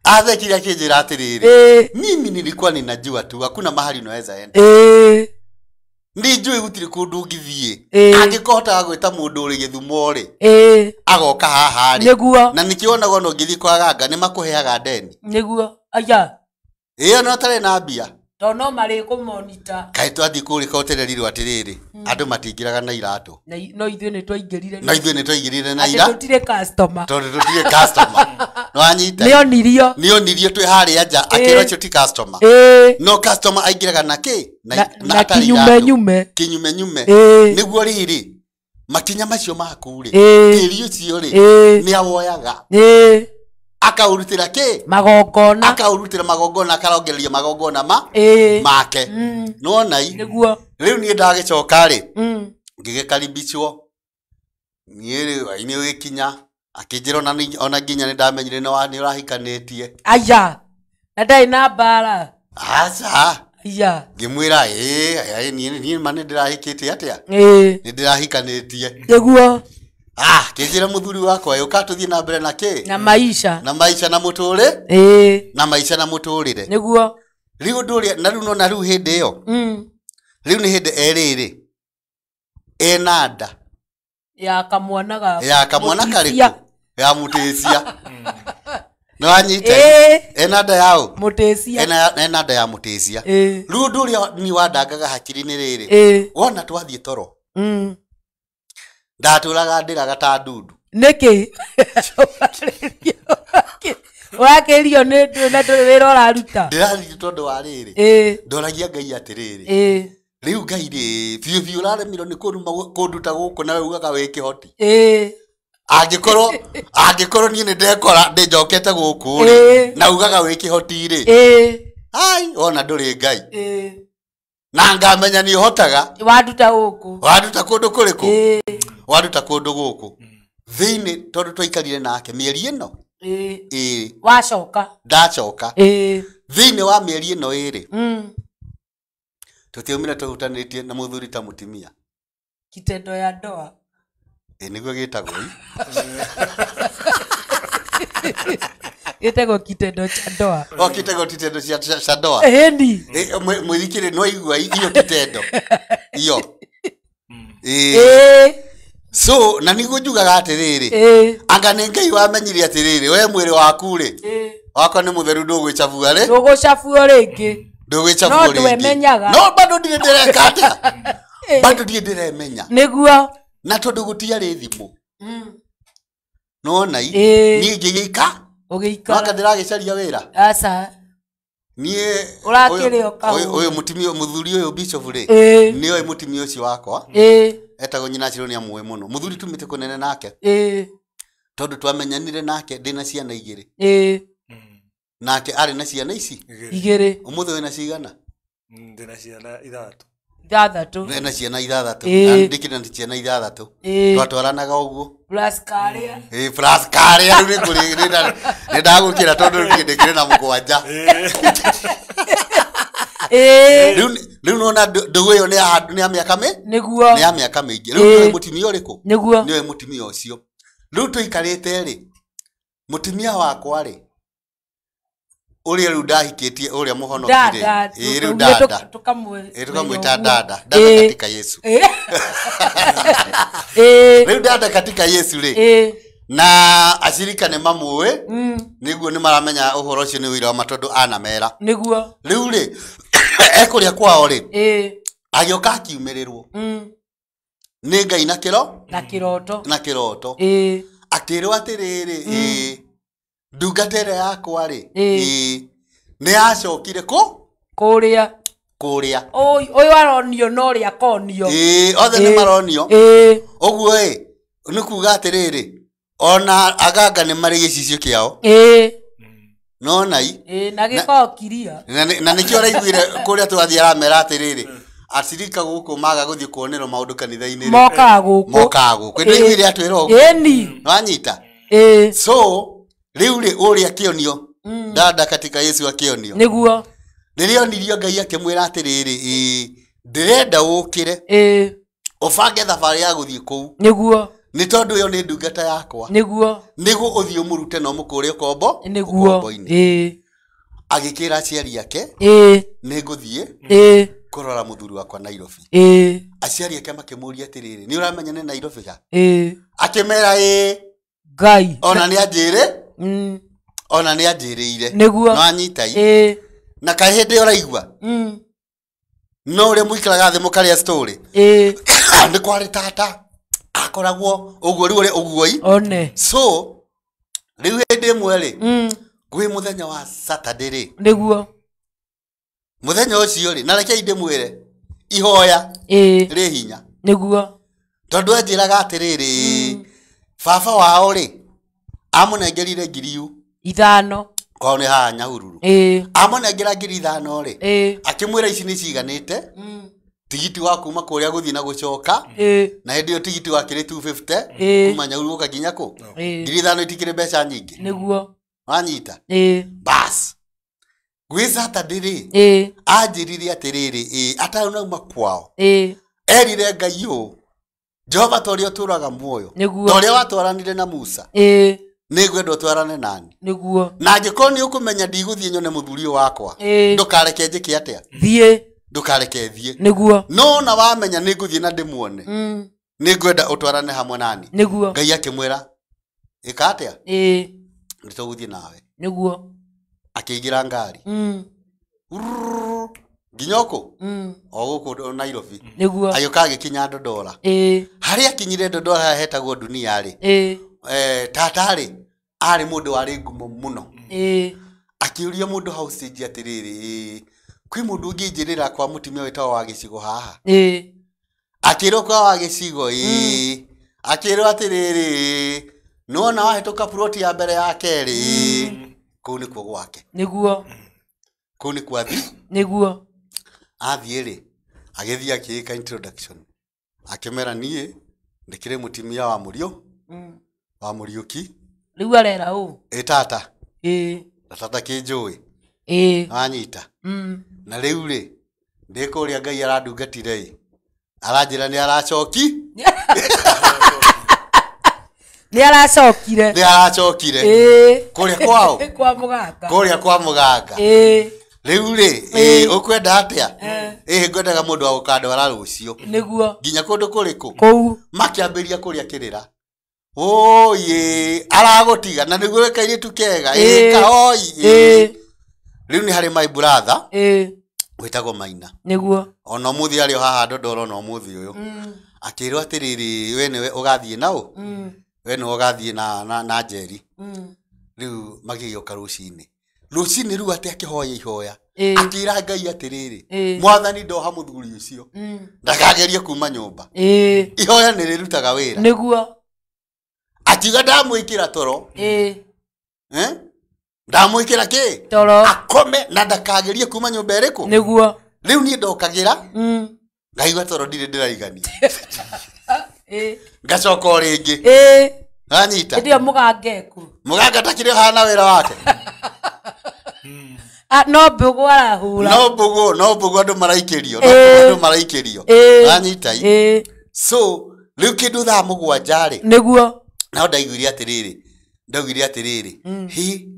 Athekire akĩnjĩra atĩrĩrĩ, mimi nilikuwa ninajua tu hakuna mahali unaweza enda. Ndijui gũtirĩ kũndũ ũngĩthiĩ. Angĩkũhotaga gwĩta mũndũ ũrĩ Gĩthumo rĩ, agoka haha rĩ. Nĩguo. Na nĩkĩo wonaga ona ũngĩthiĩ kwa ganga nĩ makũheaga ndeni. Nĩguo. Aya. Ĩyo no ũtarĩ na mbia. Tondũ no marĩkũmonita. Kaĩ twathiĩ kũrĩa kotererirwo atĩrĩrĩ, andũ matingĩraga na iratũ. No ithuĩ nĩ twaingĩrire. No ithuĩ nĩ twaingĩrire na ira. Atĩ tũtirĩ customer. Tondũ tũtirĩ customer. Nĩwanyita? Nĩonirio. Nĩonirio twĩ harĩa nja, akĩrwo ũcio ti customer. No customer aingĩraga na kĩ? Na kinyume nyume. Kinyume nyume. Nĩguo rĩrĩ, makinya macio maku rĩ, tĩri ũcio rĩ, nĩ awoyaga. Akaurutĩra kĩ? Magongona. Akaurutĩra magongona, akarongereria magongona ma make. Nĩwona i? Nĩguo. Rĩu niĩ ndagĩcoka rĩ, ngĩgĩkaribicwo. Niĩ rĩu hwaĩ-inĩ ũgĩkinya, akĩnjĩra ona nginya nĩndamenyire nĩ ũrahikanĩtie. Aya. Na ndarĩ na mbara. Aca. Aya. Ngĩmwĩra, ĩĩ, niĩ ma nĩndĩrahikĩtie atĩa? Nĩndĩrahikanĩtie. Nĩguo. Kĩnjĩra mũthuri wakwa, ũka tũthiĩ na mbere na kĩ? Na maisha. Na maisha na mũtũrĩ? Na maisha na mũtũrĩre. Nĩguo. Rĩu ũndũ ũrĩa, na rĩu nona rĩu hĩndĩ ĩyo. Rĩu nĩ hĩndĩ erĩrĩ. Ena nda. Ya kamwana ga. Ya kamwana karĩkũ? Ya mũtĩcia. Nĩwanyita? Ena nda yaũ? Mũtĩcia. Ena nda ya mũtĩcia. Rĩu ũndũ ũrĩa niĩ wandangaga hakiri-inĩ rĩrĩ. Wona twathiĩ toro. Ndatũraga ndĩraga ta ndundu. Nĩkĩ? Ũrakĩrio nĩ ndũ na ndũrĩ wĩra ũraruta. Ndĩrathiĩ tondũ wa rĩrĩ. Ndoragia Ngai atĩrĩrĩ. Rĩu Ngai rĩ, biũ biũ ũraremirwo nĩ kũnduta gũkũ na ugaga wĩ kĩhoti. Angĩkorwo niĩ nĩndekora ndĩnjokete gũkũ rĩ, na ugaga wĩ kĩhoti rĩ. Ai, wona ndũrĩ Ngai. Na ngamenya nĩ ũhotaga. Wanduta gũkũ. Wanduta kũndũ kũrĩkũ? Wanduta kũndũ gũkũ. Thĩinĩ tondũ twaikarire nake mĩeri ĩno. Wacoka. Ndacoka. Thĩinĩ wa mĩeri ĩno ĩrĩ. Tũtiaumire tũhutanĩtie na mũthuri ta mũtumia. Kitendo ya ndoa. Nĩguo gĩtagwo i. Gĩtagwo kitendo cha ndoa. O kitego kitendo cha ndoa. Ĩni. Mwĩthikĩrĩ no igua iyo kitendo. Iyo. So na nĩguo njugaga atĩrĩrĩ. Anga nĩ Ngai wamenyire atĩrĩrĩ, we mwĩrĩ waku rĩ. Wakwa nĩ mũtheru ndũgwĩcabua rĩ. Ndũgũcabua rĩngĩ. Ndũgwĩcabua rĩngĩ. No ndwemenyaga. No bado ndirĩ ndĩreka atĩa? Bado ndirĩ ndĩremenya. Nĩguo. Na tondũ gũtiarĩ thimũ. Nĩwona i? Niĩ ngĩgĩika. Ũgĩikara. Mwaka ndĩragĩcaria wĩra. Aca. Niĩ Ũrakĩrĩ o kahũa. Ũyũ mũtumia, mũthuri ũyũ bishop rĩ. Nĩoĩ mũtumia ũcio wakwa. Etagwo nyina Shiro nĩ amũĩ mũno. Mũthuri tumĩte kũnene nake. Tondũ twamenyanire nake ndĩna ciana igĩrĩ. Nake arĩ na ciana ici? Igĩrĩ. Ũmũthĩ wĩna cigana? Ndĩna ciana ithathatũ. Ithathatũ. Ndĩna ciana ithathatũ. Na ndĩkĩrĩ na ciana ithathatũ. Twatwaranaga ũguo. Plus karĩa. Plus karĩa rĩu nĩ kũrĩ, nĩ ndagũkĩra tondũ niĩ ndĩkĩrĩ na mũgwanja. Rĩu nĩwona ndũgũ ĩyo nĩ ya mĩaka mĩ? Nĩguo. Nĩ ya mĩaka mĩingĩ. Rĩu nĩoĩ mũtumia ũrĩkũ? Nĩguo. Nĩoĩ mũtumia ũcio. Rĩu tũikarĩte rĩ, mũtumia wakwa rĩ, ũrĩa rĩu ndahikĩtie ũrĩa mũhonoki rĩ. Rĩu dada. Tũkamwĩta dada. Dada katika Yesu. Rĩu dada katika Yesu rĩ. Na acirika nĩ mamũĩ. Nĩguo nĩ maramenya ũhoro ũcio nĩ ũira wa ma tondũ anamera. Nĩguo. Rĩu rĩ, ekũrĩa kwao rĩ, agĩũka akiumĩrĩrwo. Nĩ Ngai na kĩro? Na kĩroto. Na kĩroto. Akĩrwo atĩrĩrĩ, ndungata ĩrĩa yakwa rĩ, nĩ yacokire kũ? Kũrĩa. Kũrĩa. Ũyũ aronio na ũrĩa akonio. Othe nĩ maronio. Ũguo ĩ, nĩ kuga atĩrĩrĩ, ona aganga nĩ marĩ gĩcicio kĩao. Nona i? Na gĩkoragwo kiria. Na nĩkĩo ũraiguire kũrĩa twathiĩ aramera atĩrĩrĩ, Acirika gũkũ maga gũthiĩ kuonerwo maũndũ kanitha-inĩ rĩ, Mokaga gũkũ. Mokaga gũkũ. Nĩ atwĩra ũguo. Ĩni. Wanyita. Ĩĩ. So rĩu rĩ ũrĩa akĩonio dada katika Yesu akĩonio. Nĩguo. Rĩrĩa onirio Ngai akĩmwĩra atĩrĩrĩ, ĩĩ ndĩrenda ũkĩre. Ĩĩ. Ũbange thabarĩ ya gũthiĩ kũu. Nĩguo. Nĩ tondũ ĩyo nĩ ndungata yakwa. Nĩguo. Nĩguo ũthiĩ ũmũrute na ũmũkũre ũkombo. Nĩguo. Ũkombo-inĩ. Ĩĩ. Agĩkĩra aciari ake. Ĩĩ. Nĩ ngũthiĩ. Ĩĩ. Kũrora mũthuri wakwa Nairobi. Ĩĩ. Aciari ake makĩmũria atĩrĩrĩ, nĩ ũramenya nĩ Nairobi ha? Ĩĩ. Akĩmera ĩĩ. Ngai. Ona nĩ anjĩrĩ. Ona nĩ anjĩrĩire. Nĩguo. No anyita i. Ĩĩ. Na kaĩ hĩndĩ ĩyo ũraigua? No ũrĩa mũikaraga thĩ mũkarĩa story. Ĩĩ. Nĩ kwarĩ tata. Akoragwo ũguo rĩu ũrĩa ũguo i. One. So rĩu hĩndĩ ĩmwe rĩ. Gwĩ mũthenya wa Saturday rĩ. Nĩguo. Mũthenya ũcio rĩ, na reke ndĩmwĩre ihoya Ĩĩ. rĩ hinya. Nĩguo. Tondũ anjĩraga atĩrĩrĩ, baba wao rĩ amũnengerire 5,000. Kwao nĩ haha Nyahururu. Ĩĩ. Amũnengera 5,000 rĩ. Ĩĩ. Akĩmwĩra ici nĩ ciganĩte. Tigiti wa kuma kũrĩa gũthiĩ na gũcoka. Ĩĩ. Na hĩndĩ ĩyo tigiti wakĩrĩ 250. Ĩĩ. Kuma Nyahururu gũka nginya kũ? Ĩĩ. 5,000 itikĩrĩ mbeca nyingĩ. Nĩguo. Wanyita? Ĩĩ. Bas. Gwĩ Saturday rĩ. Ĩĩ. Anjĩrire atĩrĩrĩ, ĩĩ atanauma kwao. Ĩĩ. Erire Ngai ũũ, Jehova ta ũrĩa ũtũũraga muoyo. Nĩguo. Ta ũrĩa watwaranire na Musa. Ĩĩ. Nĩngwenda ũtwarane nani. Nĩguo. Na angĩkorwo nĩ ũkũmenya ndigũthiĩ nyone mũthuri ũyũ wakwa. Ĩĩ. Ndũkareke njĩke atĩa? Thiĩ. Ndũkareke thiĩ. Nĩguo. No na wamenya nĩngũthiĩ na ndĩmuone. Nĩngwenda ũtwarane hamwe nani. Nĩguo. Ngai akĩmwĩra ĩka atĩa? Ĩĩ. Nĩtũgũthiĩ nawe. Nĩguo. Akĩingĩra ngari. Nginya kũ? O gũkũ Nairobi. Nĩguo. Agĩũka agĩkinya Dodora. Ĩĩ. Harĩa akinyire Dodora harĩa hetagwo Dunia rĩ. Ĩĩ. Tata rĩ arĩ mũndũ warĩ ngumo mũno. Ĩĩ. Akĩũria mũndũ hau stage atĩrĩrĩ, kwĩ mũndũ ũngĩnjĩrĩra kwa mũtumia wĩtagwo wa gĩcigo haha? Ĩĩ. Akĩrwo kwa wa gĩcigo, ĩĩ. Akĩrwo atĩrĩrĩ, nĩwona wahĩtũka ploti ya mbere ya kerĩ. Kũu nĩkuo gwake. Nĩguo. Kũu nĩkuo athiĩ. Nĩguo. Athiĩ rĩ, agĩthiĩ akĩĩka introduction. Akĩmera niĩ ndĩkĩrĩ mũtumia wa mũriũ. Wa Mũriũki. Rĩu arera ũ? Ĩ tata. Ĩĩ. Na tata kĩnjũĩ. Ĩĩ. Wanyita. Na rĩu rĩ, ndĩ kũrĩa Ngai arandungatire ĩ. Aranjĩra nĩ aracoki. Nĩ aracokire. Nĩ aracokire. Ĩĩ. Kũrĩa kwao? Kwa mũganga. Kũrĩa kwa mũganga. Ĩĩ. Rĩu rĩ, ĩĩ ũkwenda atĩa? Ĩĩ ngwendaga mũndũ wa gũkandwara rũciũ. Nĩguo. Nginya kũndũ kũrĩkũ? Kũu. Makĩambĩrĩria kũrĩa kĩrĩra. Oye, aragũtiga na nĩguo kairĩtu kega. Ĩĩ kahoi. Ĩĩ. Rĩu nĩ harĩ my brother. Ĩĩ. Wĩtagwo Maina. Nĩguo. Ona ũmũthĩ arĩ o haha Dodora ona ũmũthĩ ũyũ. Akĩrwo atĩrĩrĩ, we nĩwe ũgathiĩ na ũ? We nĩwe ũgathiĩ na Njeri. Rĩu magĩgĩũka rũcinĩ. Rũcinĩ rĩu atĩ akĩhoya ihoya. Akĩra Ngai atĩrĩrĩ, Mwathani ndoha mũthuri ũcio. Ndakagerie kuma nyũmba. Ĩĩ. Ihoya nĩ rĩrutaga wĩra. Nĩguo. Akiuga ndamwĩkĩra toro. Ĩĩ. Ndamwĩkĩra kĩ? Toro. Akome na ndakagerie kuma nyũmba ĩrĩkũ? Nĩguo. Rĩu niĩ ndokagĩra. Ngaigua toro ndirĩ ndĩraigania. Ĩĩ. Ngacoka o rĩngĩ. Ĩĩ. Wanyita. Hĩndĩ ĩyo mũganga eku. Mũganga takĩrĩ hana wĩra wake. No mbũgũ arahura. No mbũgũ andũ maraikĩrio. No mbũgũ andũ maraikĩrio. Wanyita. Ĩĩ. So rĩu kĩndũ thaa 7 rĩ. Nĩguo. No ndaiguire atĩrĩrĩ, hi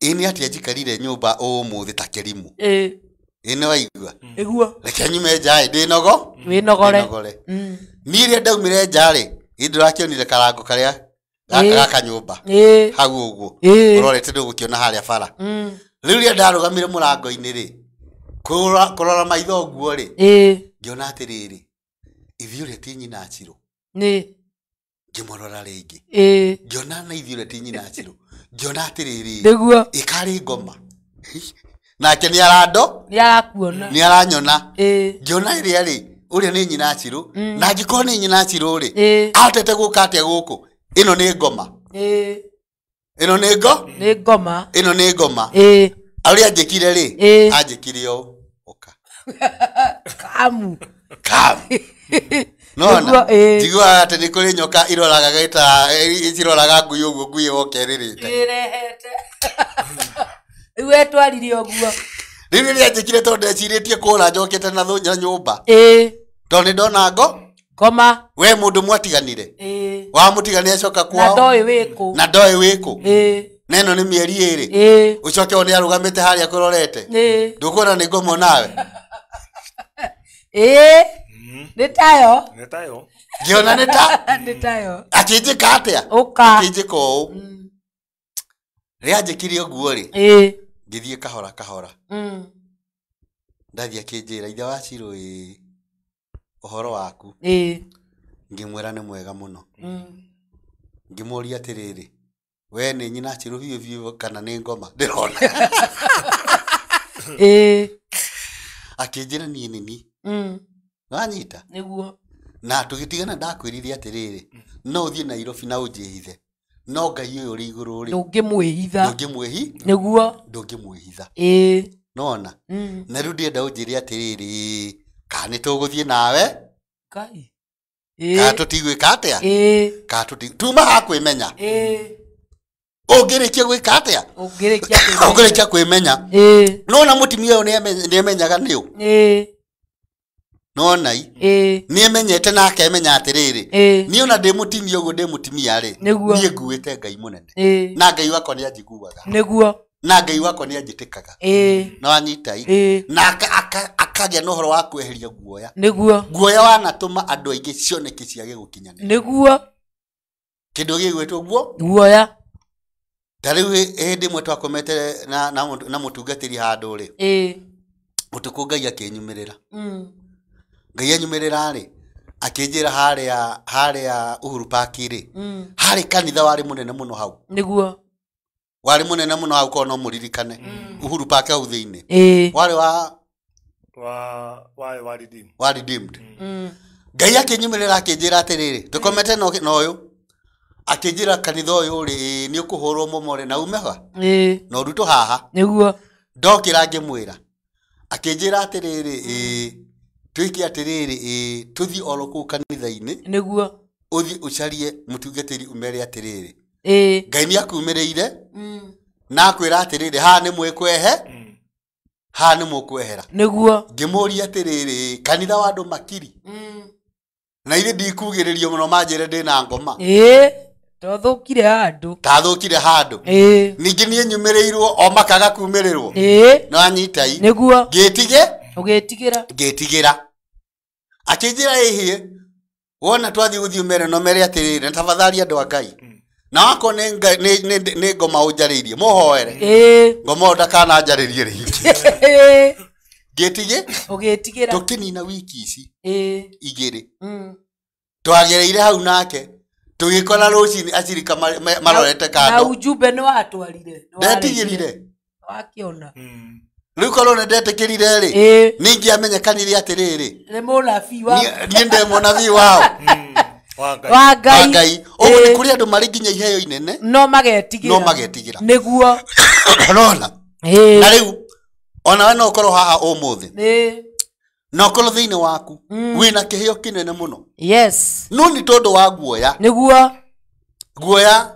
ĩ nĩ atĩa njikarire nyũmba ũmũthĩ ta kĩrimũ. Ĩĩ. Ĩ nĩ waigua? Nĩguo. Reke nyume nja ĩ ndĩnogo? Wĩnogore. Niĩ rĩrĩa ndaumire nja rĩ, ĩ ndũrakĩonire karango karĩa gaka nyũmba. Ĩĩ. Hau ũguo. Ĩĩ. Ũrorete ndũgũkĩona harĩa bara. Rĩu rĩrĩa ndarũgamire mũrango-inĩ rĩ, kũrora maitho ũguo rĩ, Ĩĩ. ngĩona atĩrĩrĩ, ithuĩ ũrĩa ti nyina Chirũ. Nĩ. Ngĩmũrora rĩngĩ. Ĩĩ. Ngĩona na ithuĩ ũrĩa ti nyina Chirũ. Ngĩona atĩrĩrĩ, Nĩguo. ĩkarĩ ngoma. Nake nĩ arando. Nĩ arakuona. Nĩ aranyona. Ĩĩ. Ngĩona ĩrĩa rĩ, ũrĩa nĩ nyina Chirũ. Na angĩkorwo nĩ nyina Chirũ rĩ, Ĩĩ. ahotete gũka atĩa gũkũ? Ĩno nĩ ngoma. Ĩĩ. Ĩno nĩ ngo? Nĩ ngoma. Ĩno nĩ ngoma. Ĩĩ. Ũrĩa anjĩkire rĩ, Ĩĩ. anjĩkire ũũ. Ũka. Kamu. Kam. Nona. Njiguaga atĩ nĩ kũrĩ nyoka iroraga gĩta ciroraga ngui ũguo ngui yoka ĩrĩrĩte. Ĩrehete. Rĩu wetwarire ũguo. Rĩu rĩrĩa njĩkire tondũ ndecirĩtie kũra njokete na thũ nyũmba. Ĩĩ. Tondũ nĩ ndona ngo. Ngoma. We mũndũ mwatiganire. Ĩĩ. Wamũtigania acoka kwao. Na ndoĩ wĩkũ. Na ndoĩ wĩkũ. Ĩĩ. Na ĩno nĩ mĩeri ĩrĩ. Ĩĩ. Ũcoke one arũgamĩte harĩa kũrorete. Ĩĩ. Ndũkuona nĩ ngomo nawe. Ĩĩ. Nĩ tayo. Nĩ tayo. Ngĩona nĩ ta. Nĩ tayo. Akĩnjĩka atĩa? Ũka. Akĩnjĩka ũũ. Rĩrĩa anjĩkire ũguo rĩ. Ĩĩ. Ngĩthiĩ kahora kahora. Ndathiĩ akĩnjĩra ithe wa Shiro ĩĩ ũhoro waku. Ĩĩ. Ngĩmwĩra nĩ mwega mũno. Ngĩmũria atĩrĩrĩ, we nĩ nyina Shiro biũ biũ kana nĩ ngoma ndĩrona. Ĩĩ. Akĩnjĩra niĩ nĩ niĩ. Wanyita? Nĩguo. Na tũgĩtigana ndakwĩrire atĩrĩrĩ, no ũthiĩ Nairobi na ũnjĩhithe. No Ngai ũyũ ũrĩ igũrũ rĩ. Ndũngĩmwĩhitha. Ndũngĩmwĩhi? Nĩguo. Ndũngĩmwĩhitha. Ĩĩ. Nona? Na rĩu ndĩrenda ũnjĩre atĩrĩrĩ, kana nĩ tũgũthiĩ nawe? Ngai. Kana tũtigwĩka atĩa? Ĩĩ. Kana tuma hakwĩmenya. Ĩĩ. Ũngĩrĩkia gwĩka atĩa? Ũngĩrĩkia kwĩmenya. Ĩĩ. Nona mũtumia ũyũ nĩemenyaga nĩ ũ? Ĩĩ. Nona i? Ĩĩ. Nĩemenyete na akemenya atĩrĩrĩ. Ĩĩ. Niĩ ona ndĩ mũtumia ũguo ndĩ mũtumia rĩ. Nĩguo. Niĩ nguĩte Ngai mũnene. Ĩĩ. Na Ngai wakwa nĩanjiguaga. Nĩguo. Na Ngai wakwa nĩanjĩtĩkaga. Ĩĩ. Na wanyita i? Ĩĩ. Na akagĩa na ũhoro wa kweheria guoya. Nĩguo. Guoya wanatũma andũ aingĩ cioneki ciage gũkinyanĩra. Nĩguo. Kĩndũ gĩgwĩtwo guo? Guoya. Ta rĩu hĩndĩ ĩmwe twakomete na mũtungatĩri handũ rĩ. Ĩĩ. Ũtukũ Ngai akĩnyumĩrĩra. Ngai anyumĩrĩra rĩ, akĩnjĩra harĩa Uhuru Park rĩ. Harĩ kanitha warĩ mũnene mũno hau. Nĩguo. Warĩ mũnene mũno hau korwo no mũririkane. Uhuru Park hau thĩinĩ. Ĩĩ. Warĩ wa redeemed. Wa redeemed. Ngai akĩnyumĩrĩra akĩnjĩra atĩrĩrĩ, tũkomete na ũyũ. Akĩnjĩra kanitha ũyũ rĩ, nĩ ũkũhũrwo momore na ume ha? Ĩĩ. Na ũrutwo haha. Nĩguo. Ndokĩra ngĩmwĩra. Akĩnjĩra atĩrĩrĩ, ĩĩ, twĩke atĩrĩrĩ, ĩĩ, tũthiĩ oro kũu kanitha-inĩ. Nĩguo. Ũthiĩ ũcarie mũtungatĩri ũmere atĩrĩrĩ. Ĩĩ. Ngai nĩakumĩrĩire. Na akwĩra atĩrĩrĩ, haha nĩ mwĩkwehe, haha nĩ mũkwehera. Nĩguo. Ngĩmũria atĩrĩrĩ, kanitha wa andũ makiri. Na ithe ndikugĩrĩrio mũno manjĩre ndĩna ngoma. Ĩĩ. Tothũkire handũ. Tathũkire handũ. Ĩĩ. Ningĩ niĩ nyumĩrĩirwo o makaga kumĩrĩrwo. Ĩĩ. Na wanyita i. Nĩguo. Ngĩtige? Ũgĩtigĩra. Ngĩtigĩra. Akĩnjĩra ĩhĩ, wona twathiĩ gũthiĩ ũmere no mere atĩrĩrĩ, na tafadhali andũ a Ngai. Na wakorwo nĩ ngoma ũnjarĩirie, mũhoere. Ĩĩ. Ngoma ũyũ ndakananjarĩrie rĩngĩ. Ĩĩ. Ngĩtige? Ũgĩtigĩra. Tũkĩnina wiki ici. Ĩĩ. Igĩrĩ. Twagereire hau nake. Tũgĩkora rũcinĩ acirika marorete kando. Na ujumbe nĩ watwarire. Ndetigĩrire. Wakĩona. Rĩu korwo nĩ ndetĩkĩrire rĩ. Ĩĩ. Ningĩamenyekanire atĩrĩrĩ. Nĩ mũnabii wa. Niĩ ndĩ mũnabii wao. Wa Ngai. Wa Ngai. Wa Ngai. Ũguo nĩ kũrĩ andũ marĩ nginya iheo inene. No magetigĩra. No magetigĩra. Nĩguo. Ũrona? Ĩĩ. Na rĩu ona we no ũkorwo haha ũmũthĩ. Ĩĩ. Na ũkorwo thĩinĩ waku wĩna kĩheo kĩnene mũno. Yes. No nĩ tondũ wa guoya. Nĩguo. Guoya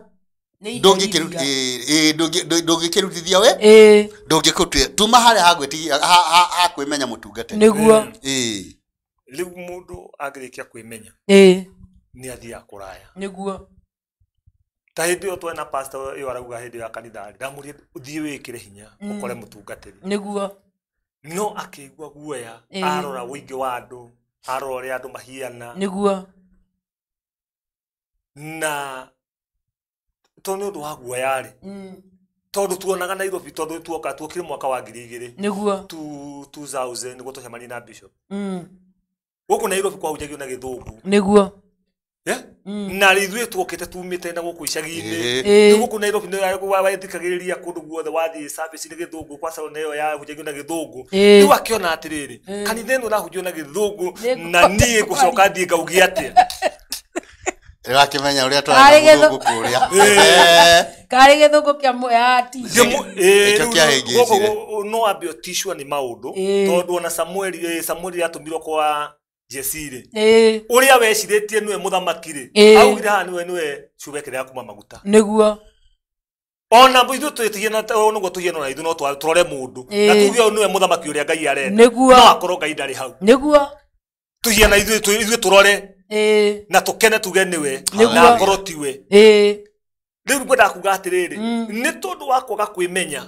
ndũngĩkĩrutithia we. Ĩĩ. Ndũngĩkĩrutithia. Tuma harĩa hagwĩtigia hakwĩmenya mũtungatĩri. Nĩguo. Ĩĩ. Rĩu mũndũ angĩrĩkia kwĩmenya. Ĩĩ. Nĩ athiaga kũraya. Nĩguo. Ta hĩndĩ ĩyo twena pastor ĩyo arauga hĩndĩ ya kanitha rĩ, ndamũria ũthiĩ wĩkĩre hinya ũkore mũtungatĩri. Nĩguo. No akĩigua guoya, arora ũingĩ wa andũ, arora ũrĩa andũ mahiana. Nĩguo. Na tondũ nĩ ũndũ wa guoya rĩ, tondũ tuonaga Nairobi, tondũ tuoka tuokire mwaka wa 2000. Nĩguo. 2000 nĩguo twacemanirie na bishop. Gũkũ Nairobi kwahunjagio na gĩthũngũ. Nĩguo. Na ithuĩ tuokĩte tumĩte na gũkũ icagi-inĩ. Rĩu gũkũ Nairobi nĩ wethikagĩrĩria kũndũ guothe wathiĩ service nĩ gĩthũngũ kwa salon ĩyo yahunjagio na gĩthũngũ. Rĩu akĩona atĩrĩrĩ, kanitha ĩno ĩrahunjio na gĩthũngũ na niĩ ngũcoka thiĩ ngauge atĩa. Rĩu akĩmenya ũrĩa twarĩ na mũthũngũ kũrĩa. Karĩ gĩthũngũ kĩa mũhati. Ĩkĩo kĩahĩngĩcire. No ambe ũticwo nĩ maũndũ tondũ ona Samueli atũmirwo kwa Jesse rĩ, ũrĩa wecirĩtie nĩwe mũthamaki rĩ, augire haha nĩwe ciũmbe kĩrĩa kuma maguta. Nĩguo. Ona ithuĩ twĩtigie nĩguo tũhiano na ithuĩ no tũrore mũndũ na tuge ũyũ nĩwe mũthamaki ũrĩa Ngai arenda. Nĩguo. No akorwo Ngai ndarĩ hau. Nĩguo. Tũhiana ithuĩ tũrore na tũkene tuge nĩwe na akorwo tiwe. Rĩu ngwendaga kuga atĩrĩrĩ, nĩ tondũ wa kwaga kwĩmenya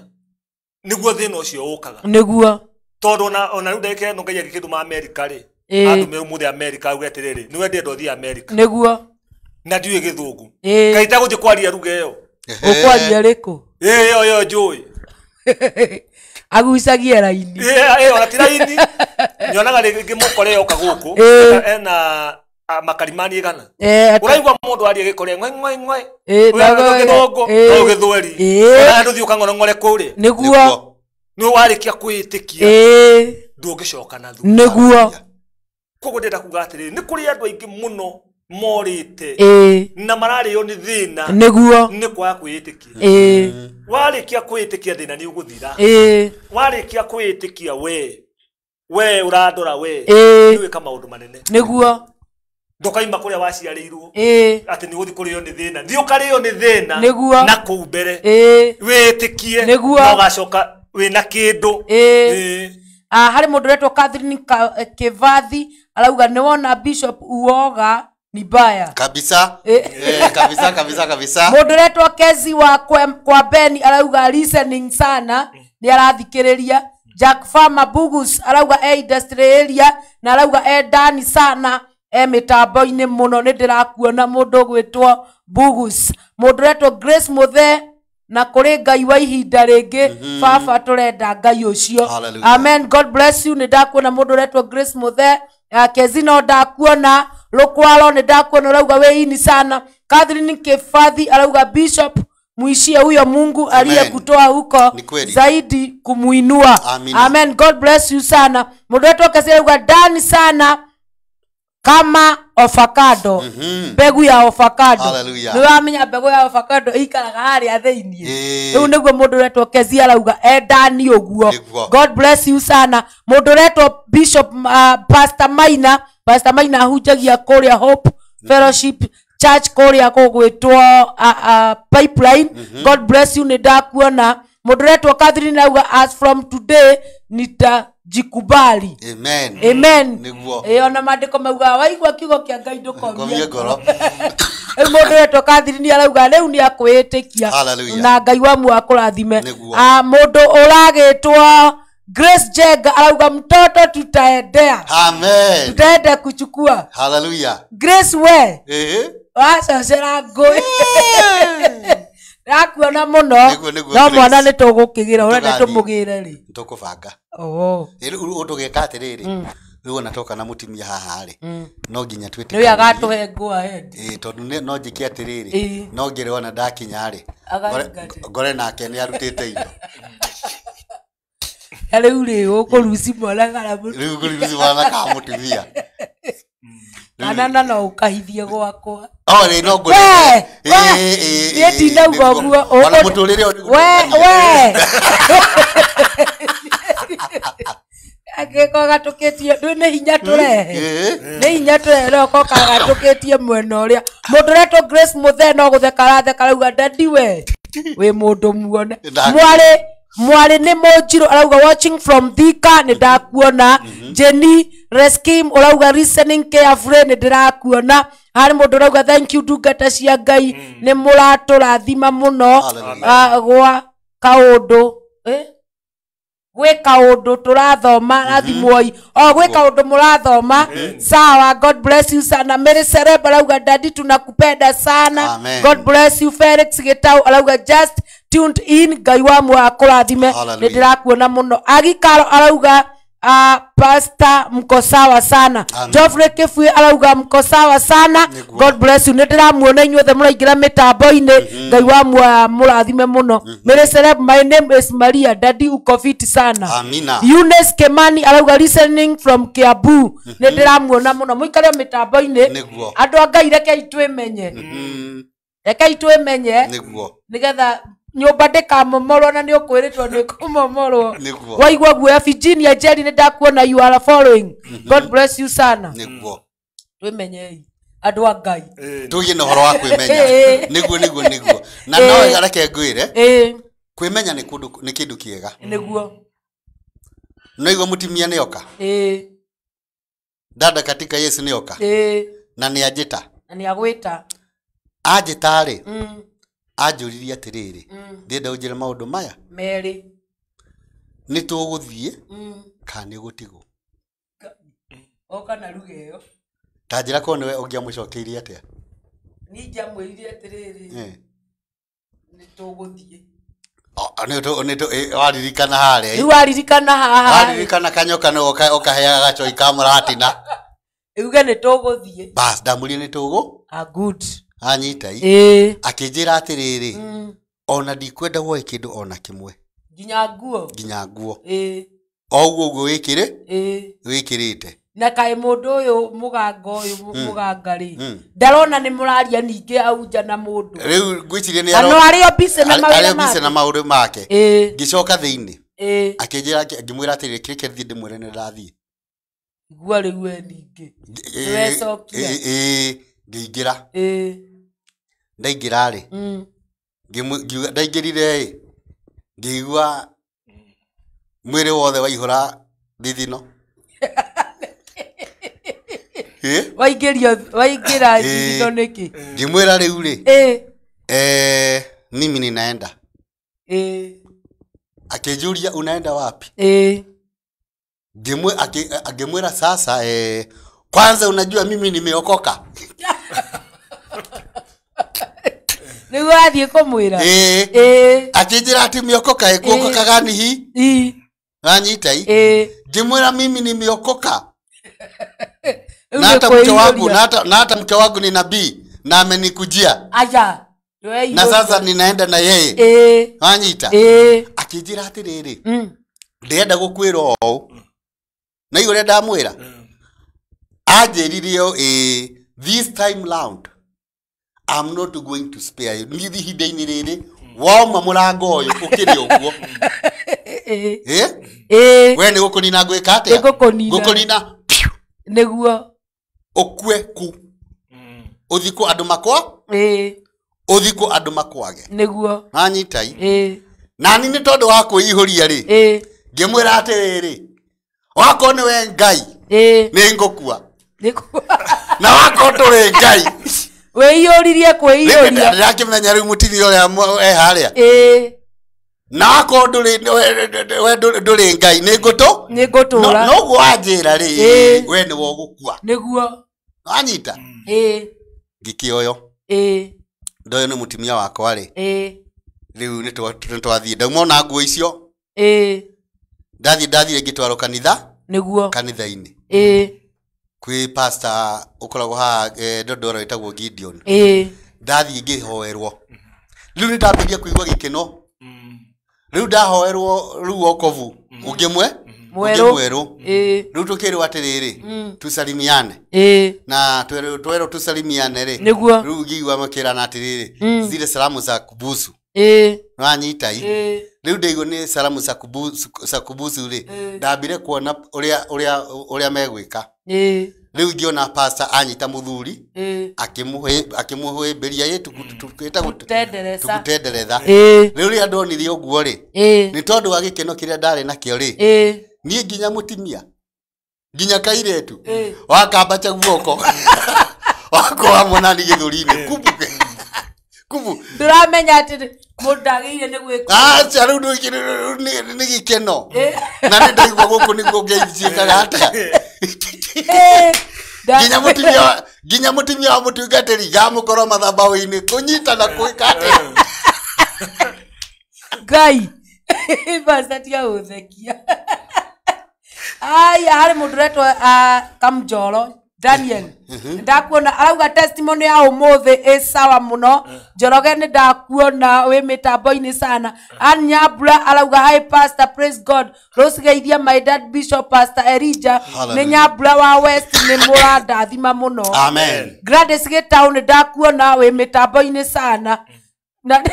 nĩguo thĩna ũcio ũkaga. Nĩguo. Tondũ ona rĩu ndagĩka ĩno Ngai agĩkĩndũma Amerika rĩ, andũme ũmũthĩ Amerika auge atĩrĩrĩ, nĩwe ndĩrenda ũthiĩ Amerika. Nĩguo. Na ndiũĩ gĩthũngũ. Ngai ndagũthiĩ kwaria ruga ĩyo. Ũkwaria rĩkũ? Ĩyo ĩyo njũĩ. Agucagie raini. Ĩyo ona ti raini. Nyonaga rĩngĩ mũkore yoka gũkũ ena makarimani igana. Ũraigua mũndũ aria gĩkore ng'we ng'we ng'we. Gĩthũngũ no gĩthweri. Ona ndũthiĩ ũkang'orong'ore kũrĩa. Nĩguo. Nĩ warĩkia kwĩĩtĩkia. Ndũngĩcoka na thutha. Nĩguo. Koguo ndĩrenda kuga atĩrĩrĩ, nĩ kũrĩ andũ aingĩ mũno morĩte na mararĩo nĩ thĩna. Nĩguo. Nĩ kwaga kwĩĩtĩkia. Warĩkia kwĩĩtĩkia thĩna nĩ ũgũthira. Warĩkia kwĩĩtĩkia we ũrandora we nĩ wĩka maũndũ manene. Nĩguo. Ndũkaima kũrĩa waciarĩirwo atĩ nĩ ũgũthiĩ kũrĩo nĩ thĩna. Thiĩ ũkarĩo nĩ thĩna na kũu mbere. Wĩĩtĩkie na ũgacoka wĩna kĩndũ. Harĩ mũndũ ũretwo Catherine Kivathi arauga nĩ wona Bishop uoga ni baya. Kabisa. Kabisa kabisa kabisa. Mũndũ ũretwo Kezi wa kwa Beni arauga listening sana nĩ arathikĩrĩria. Jack Farmer Bugus arauga e industry area na arauga e ndani sana e mĩtambo-inĩ mũno nĩ ndĩrakuona mũndũ ũgwĩtwo Bugus. Mũndũ ũretwo Grace Muthe na kũrĩ Ngai wa ihinda rĩngĩ baba tũrenda Ngai ũcio. Amen. God bless you. Nĩ ndakuona mũndũ ũretwo Grace Muthe. Kezi no ndakuona. Lukwalo nĩ ndakuona ũrauga wĩ ini sana. Catherine Kifathi arauga Bishop muishie huyo Mungu aliyekutoa huko zaidi kumuinua. Amen. God bless you sana. Mũndũ ũretwo Kezi arauga ndani sana kama avocado. Mbegu ya avocado. Nĩ wamenya mbegu ya avocado ikaraga harĩa thĩinĩ. Rĩu nĩguo mũndũ ũretwo Kezi arauga endani ũguo. God bless you sana. Mũndũ ũretwo Bishop Pastor Maina, Pastor Maina ahunjagia kũrĩa Hope Fellowship Church kũrĩa gũgwĩtwo Pipeline. God bless you. Nĩ ndakuona. Mũndũ ũretwo Catherine arauga as from today nitajikubali. Amen. Amen. Nĩguo. Ona maandĩko maugaga waigua kiugo kĩa Ngai ndũkomie ngoro. Rĩu mũndũ ũretwo Catherine arauga rĩu nĩ akwĩĩtĩkia na Ngai wa muoyo akũrathime. Mũndũ ũragĩtwo Grace Jenga arauga mtoto tutaendea. Amen. Tutaenda kuchukua. Hallelujah. Grace we. Wacocera ngũĩ. Ndakuona mũno. No mwana nĩ tũgũkĩgĩra ũrenda tũmũgĩre rĩ. Tũkũbanga. Rĩu ũndũgĩka atĩrĩrĩ, rĩu ona toka na mũtumia haha rĩ, no nginya twĩtĩkanie. Nĩwe agatũhe go ahead. Tondũ no njĩke atĩrĩrĩ, no ngĩre ona ndakinya rĩ, ngore nake nĩ arutĩte indo. Rĩu rĩ ũkũruci mwana kana mũtumia. Rĩu ngũruci mwana kana mũtumia. Kana na no ũkahithie gwakwa. Rĩ no ngũrĩ. Niĩ ndinauga ũguo. Ona mũtũrĩre ũyũ. We. Angĩkorwo gatũkĩtie ndũĩ nĩ hinya tũrehe. Nĩ hinya tũrehe no ũkorwo kagatũkĩtie mwena ũrĩa. Mũndũ ũretwo Grace Muthe no gũtheka aratheka arauga daddy we wĩ mũndũ muone. Mwarĩ nĩ Mũnjirũ arauga watching from Thika nĩ ndakuona. Jenny Reskim ũrauga listening carefully nĩ ndĩrakuona. Harĩ mũndũ ũrauga thank you ndungata cia Ngai nĩ mũratũrathima mũno gwa kaũndũ gwĩ kaũndũ tũrathoma rathimwoi o gwĩ kaũndũ mũrathoma. Sawa, God bless you sana. Mary Sereb arauga daddy tunakupenda sana. Amen. God bless you. Felix Gitau arauga just tuned in Ngai wa muoyo akũrathime nĩ ndĩrakuona mũno. Agikaro arauga Pastor mko sawa sana. Geoffrey Kifui arauga mko sawa sana. God bless you. Nĩ ndĩramuona inyuothe mũraingĩra mĩtambo-inĩ. Ngai wa muoyo mũrathime mũno. Mary Sereb, my name is Maria. Daddy uko fit sana. Amina. Eunice Kimani arauga listening from Kiambu. Nĩ ndĩramuona mũno. Mũikare mĩtambo-inĩ. Andũ a Ngai rekei twĩmenye. Rekei twĩmenye Nĩguo. Nĩgetha nyũmba ndĩkamomorwo na nĩ ũkwĩrĩtwo nĩ kũmomorwo. Nĩguo. Waigua guoya Virginia Jerry nĩ ndakuona you are following. God bless you sana. Nĩguo. Twĩmenyei andũ a Ngai. Tũgĩe na ũhoro wa kwĩmenya. Nĩguo nĩguo nĩguo. Na no reke ngwĩre kwĩmenya nĩ kũndũ nĩ kĩndũ kĩega. Nĩguo. No igua mũtumia nĩ oka. Dada katika Yesu nĩ oka. Na nĩ anjĩta. Na nĩ agwĩta. Anjĩta rĩ. Anjũririe atĩrĩrĩ. Ndĩrenda ũnjĩre maũndũ maya. Merĩ. Nĩ tũgũthiĩ kana nĩ ũgũtigwo. Oka na ruga ĩyo. Ta njĩra korwo nĩwe ũngĩamũcokeirie atĩa? Niĩ ingĩamwĩrire atĩrĩrĩ. Nĩ tũgũthiĩ. Waririkana harĩa. Rĩu waririkana haha. Waririkana kanyoka nĩwe ũkaheaga gacoi ka mũratina. Uge nĩ tũgũthiĩ. Bas ndamũrie nĩ tũgũ. Ah, good. Anyita i. Akĩnjĩra atĩrĩrĩ. Ona ndikwenda woe kĩndũ ona kĩmwe. Nginya nguo. Nginya nguo. O ũguo ũguo wĩkĩrĩ. Wĩkĩrĩte. Na kaĩ mũndũ ũyũ mũganga ũyũ mũganga rĩ. Ndarona nĩ mũraria ningĩ aunja na mũndũ. Rĩu ngwĩciria nĩ aro. Arĩ o busy na mawĩra make. Arĩ busy na maũndũ make. Ngĩcoka thĩinĩ. Akĩnjĩra ngĩmwĩra atĩrĩrĩ kĩreke thiĩ ndĩmwĩre nĩ ndathiĩ. Igua rĩu we ningĩ. Nĩwecokia. Ngĩingĩra. Ndaingĩra rĩ. Ngiuga ndaingĩrire ĩ. Ngĩigua mwĩrĩ wothe waihũra thithino. Waingĩrio waingĩra thithino nĩkĩ? Ngĩmwĩra rĩu rĩ. Mimi ninaenda. Akĩnjũria unaenda wapi? Ngĩmwĩra sasa kwanza unajua mimi nimeokoka. Nĩguo athiĩ kũmwĩra. Akĩnjĩra atĩ miokoka ĩkuokoka gani hi? Wanyita i. Ngĩmwĩra mimi nimeokoka. Na hata mke wangu, na hata mke wangu ni nabii na amenikujia. Aja. Na sasa ninaenda na yeye. Wanyita. Akĩnjĩra atĩrĩrĩ. Ndĩrenda gũkwĩra ũũ. Na igũrũ ndamwĩra. Anjĩrire this time round I'm not going to spare you. Niĩ ihinda-inĩ rĩrĩ wauma mũrango ũyũ ũkĩrĩ ũguo. We nĩ gũkũnina ngwĩka atĩa? Ngũkũnina. Nĩguo. Ũkue ku. Ũthikwo andũ makwa. Ũthikwo andũ makwage. Nĩguo. Wanyita i. Nani nĩ tondũ wa kwĩihũria rĩ. Ngĩmwĩra atĩrĩrĩ. Wakorwo nĩwe Ngai. Nĩ ngũkua. Na wakorwo ndũrĩ Ngai. Wĩiyũririe kwĩiyũria. Ndĩrakĩmenya rĩu mũtumia ũrĩa e harĩa. Na wakorwo ndũrĩ Ngai nĩ ngũtũ. Nĩ ngũtũra. Noguo wanjĩra rĩ we nĩwe ũgũkua. Nĩguo. Wanyita. Ngĩkĩoyo. Ndoyo nĩ mũtumia wakwa rĩ. Rĩu nĩ twathiĩ ndauma ona nguo icio. Ndathire ngĩtwarwo kanitha. Nĩguo. Kanitha-inĩ. Kwĩ pastor ũkoragwo haha Ndondoro wĩtagwo Gideon. Ndathiĩ ngĩhoerwo. Rĩu nĩ ndambĩrĩria kũigua gĩkeno. Rĩu ndahoerwo rĩu wokovu ũngĩ mwerũ. Rĩu tũkĩrwo atĩrĩrĩ tusalimiane. Na twerwo tusalimiane rĩ. Nĩguo. Rĩu ngĩigua makĩrana atĩrĩrĩ zile salamu za kubusu. Wanyita i. Rĩu ndaigua nĩ salamu za kubusu rĩ. Ndambire kuona ũrĩa megwĩka. Rĩu ngĩona pastor anyita mũthuri akĩmũhĩmbĩria tukutenderetha. Rĩu rĩrĩa ndonire ũguo rĩ nĩ tondũ wa gĩkeno kĩrĩa ndarĩ nakĩo rĩ niĩ nginya mũtumia nginya kairetu wakambacha guoko wakwa hamwe nani gĩthũri-inĩ kubu kubu. Ndũramenya atĩ mũndũ ndagĩrĩire nĩ gwĩka. Aca rĩu nĩ gĩkeno. Na nĩ ndaigua gũkũ nĩguo ngeici ciĩkaga atĩa. Nginya mũtumia wa mũtungatĩri ngamũkorwo mathabaũ-inĩ kũnyita na gwĩka atĩa. Ngai. Pastor tiga gũthekia. Aya harĩ mũndũ ũretwo Kamjoro. Daniel ndakuona arauga testimony ya umuthi ĩ sawa muno. Njoroge nĩ ndakuona wĩ mĩtambo-inĩ sana. Anyabra arauga hi pastor, praise God. Rũcigeithia my dad Bishop Pastor Elijah. Nĩ Nyambura wa West nĩ mũrandathima mũno. Amen. Gladys Gitau nĩ ndakuona wĩ mĩtambo-inĩ sana. Na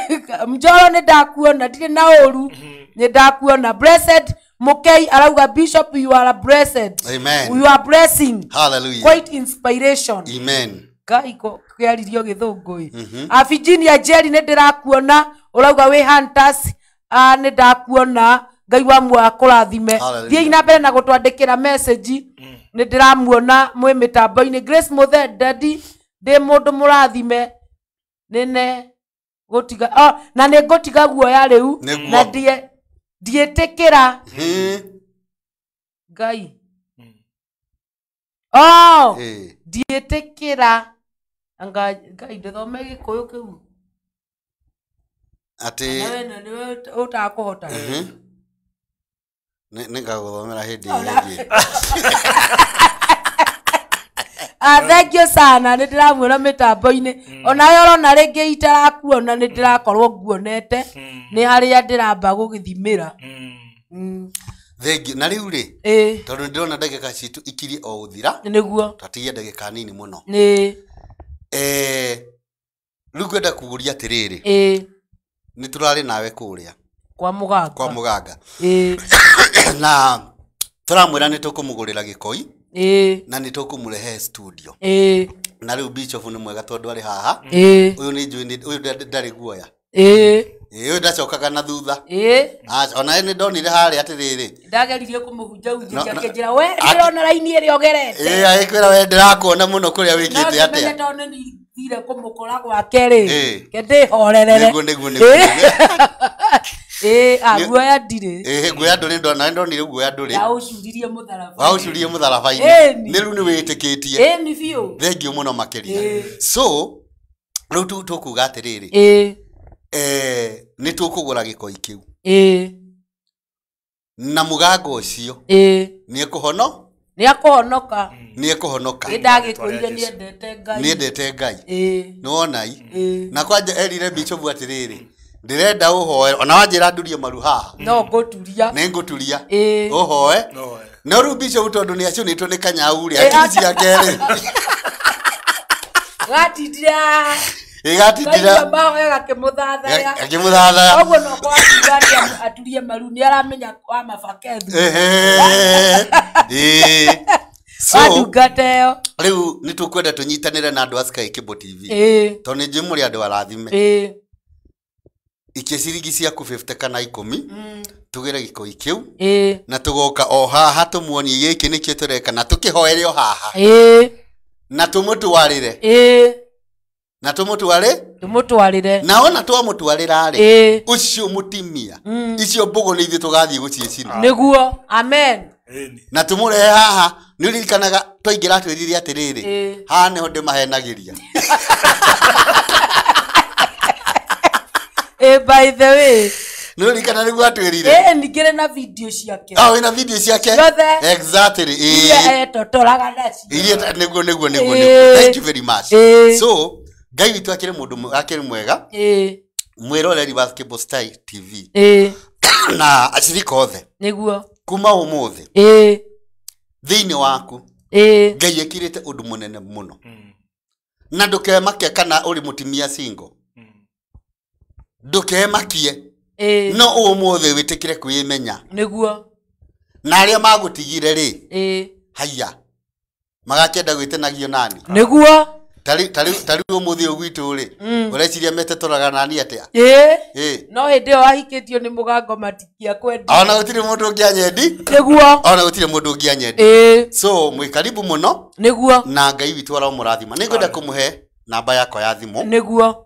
Njoro nĩ ndakuona ndirĩ na ũru nĩ ndakuona. Blessed Mukei arauga Bishop you are a blessed. Amen. You are blessing. Hallelujah. Quite inspiration. Amen. Ngai ko kĩaririo gĩthũngũ ĩ. A Virginia Jerry nĩ ndĩrakuona ũrauga wĩ Hunters nĩ ndakuona Ngai wa muoyo akũrathime. Thiĩ na mbere na gũtwandĩkĩra message nĩ ndĩramuona mwĩ mĩtambo-inĩ. Grace Muthe daddy ndĩ mũndũ mũrathime nĩne gũtiga na nĩ ngũtiga guoya rĩu na ndiĩtĩkĩra Ngai. Ndiĩtĩkĩra anga Ngai ndĩthome gĩkũyũ kĩu atĩ nĩwe ũtakũhota. Nĩngagũthomera hĩndĩ ĩrĩa ĩngĩ. Thank you sana nĩ ndĩramuona mĩtambo-inĩ onawe ũrona rĩngĩ itarakuona nĩ ndĩrakorwo nguonete nĩ harĩa ndĩramba gũgĩthimĩra. Thank you. Na rĩu rĩ tondũ ndĩrona ndagĩka citũ ikirie o gũthira nĩguo twatigia ndagĩka nini mũno. Nĩ Rĩu ngwenda kũgũria atĩrĩrĩ nĩ tũrarĩ nawe kũrĩa kwa mũganga. Kwa mũganga. Na tũramwĩra nĩ tũkũmũgũrĩra gĩkoi na nĩ tũkũmũrehe studio. Na rĩu Bishop nĩ mwega tondũ arĩ haha. Ũyũ nĩ njũĩ ũyũ ndarĩ guoya. Ũyũ ndacokaga na thutha. Ona nĩ ndonire harĩa atĩrĩrĩ ndageririe kũmũhunjahunjĩria akĩnjĩra we ndĩrona raini ĩrĩa ũgerete. Agĩkwĩra we ndĩrakuona mũno kũrĩa wĩkĩte atĩa. No tondũ nĩ thire kũmũkora gwake rĩ ke ndĩhorerere. Nĩguo nĩguo nĩguo. Guoya ndirĩ. Guoya ndũrĩ ndona ndonire guoya ndũrĩ. Ndaũcuririe mũtharaba. Waũcuririe mũtharaba-inĩ. Nĩ rĩu nĩ wĩtĩkĩtie. Nĩ biũ. Thank you mũno makĩria. So rĩu tũkuga atĩrĩrĩ nĩ tũkũgũra gĩkoi kĩu na mũgango ũcio nĩ ekũhono nĩ akũhonoka. Nĩ ekũhonoka. Nĩ ndagĩkũrire nĩendete Ngai. Nĩendete Ngai. Nĩ wona i na kwanja erire Bishop atĩrĩrĩ ndĩrenda ũhoe ona wanjĩra ndurie maru haha no ngũturia. Nĩ ngũturia ũhoe. No rĩu Bishop tondũ nĩ acũnĩtwo nĩ kanyau rĩ akiri ciake rĩ gatindira ĩgatindira mahoya gakĩmũthathaya akĩmũthathaya ũguo no kwakiuga atĩ aturie maru nĩ aramenya wa mabakethu. So ndungata ĩyo rĩu nĩ tũkwenda tũnyitanĩre na andũ a Sky Cable TV tondũ nĩ njũĩ mũrĩ andũ arathime. Ikia ciringi ciaku 50 kana 10 tũgĩre gĩkoi kĩu na tũgoka o haha tũmuonie gĩkĩ nĩkĩo tũreka na tũkĩhoere o haha na tũmũtwarĩre na tũmũtware tũmũtwarĩre na ona twamũtwarĩra rĩ ũcio mũtimia icio mbũgũ nĩ ithuĩ tũgathiĩ gũciĩcina. Nĩguo. Amen. Na tũmũrehe haha nĩ ũririkanaga twaingĩra twĩrire atĩrĩrĩ haha nĩho ndĩmahenagĩria. By the way nĩ ũririkana nĩguo atwĩrire. Ningĩrĩ na video ciake. Wĩna video ciake. Exactly. Iria etotoraga nacio. Iria nĩguo nĩguo nĩguo. Thank you very much. So Ngai witũ akĩrĩ mũndũ akĩrĩ mwega. Mwĩroreri wa Cable Star TV na acirika othe nĩguo kuma ũmũthĩ thĩinĩ waku Ngai ekĩrĩte ũndũ mũnene mũno na ndũkemakie kana ũrĩ mũtimia single ndũkemakie no ũmũthĩ wĩtĩkĩre kwĩmenya nĩguo na arĩa magũtigire rĩ haiya magakĩenda gwĩtenagio nani nĩguo tarĩu ũmũthĩ ũyũ gwitũ rĩ ũreciria metetoraga nani atĩa no hĩndĩ ĩyo wahikĩtio nĩ mũgango matikiakwendi ona gũtirĩ mũndũ ũngĩ anyendi nĩguo ona gũtirĩ mũndũ ũngĩ anyendi so mwĩ karibu mũno nĩguo na Ngai witũ aromũrathima. Nĩ ngwenda kũmũhe namba yakwa ya thimũ nĩguo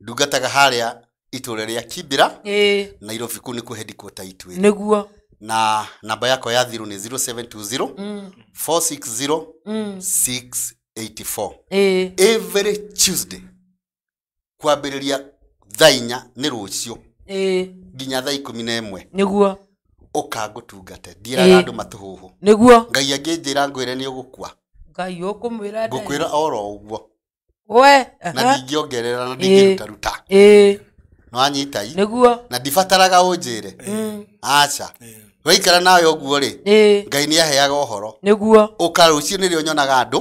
ndungataga harĩa itũra rĩa Kibera Nairobi kũu nĩkuo headquarter itũ ĩrĩ nĩguo na namba yakwa ya thimũ nĩ 0720 460 684. Every Tuesday kwambĩrĩria thaa 4 nĩ rũciũ nginya thaa 11 nĩguo ũka ngũtungate ndiĩraga andũ matũhũhũ nĩguo Ngai angĩnjĩra ngwĩre nĩ ũgũkua Ngai ũkũmwĩra Ngũkwĩra oro ũguo. We na ndingĩongerera na ndingĩrutaruta. Nĩwanyita i? Nĩguo. Na ndibataraga ũnjĩre. Aca. Waikara nawe ũguo rĩ, Ngai nĩaheaga ũhoro. Nĩguo. Ũka rũciũ nĩrĩo nyonaga andũ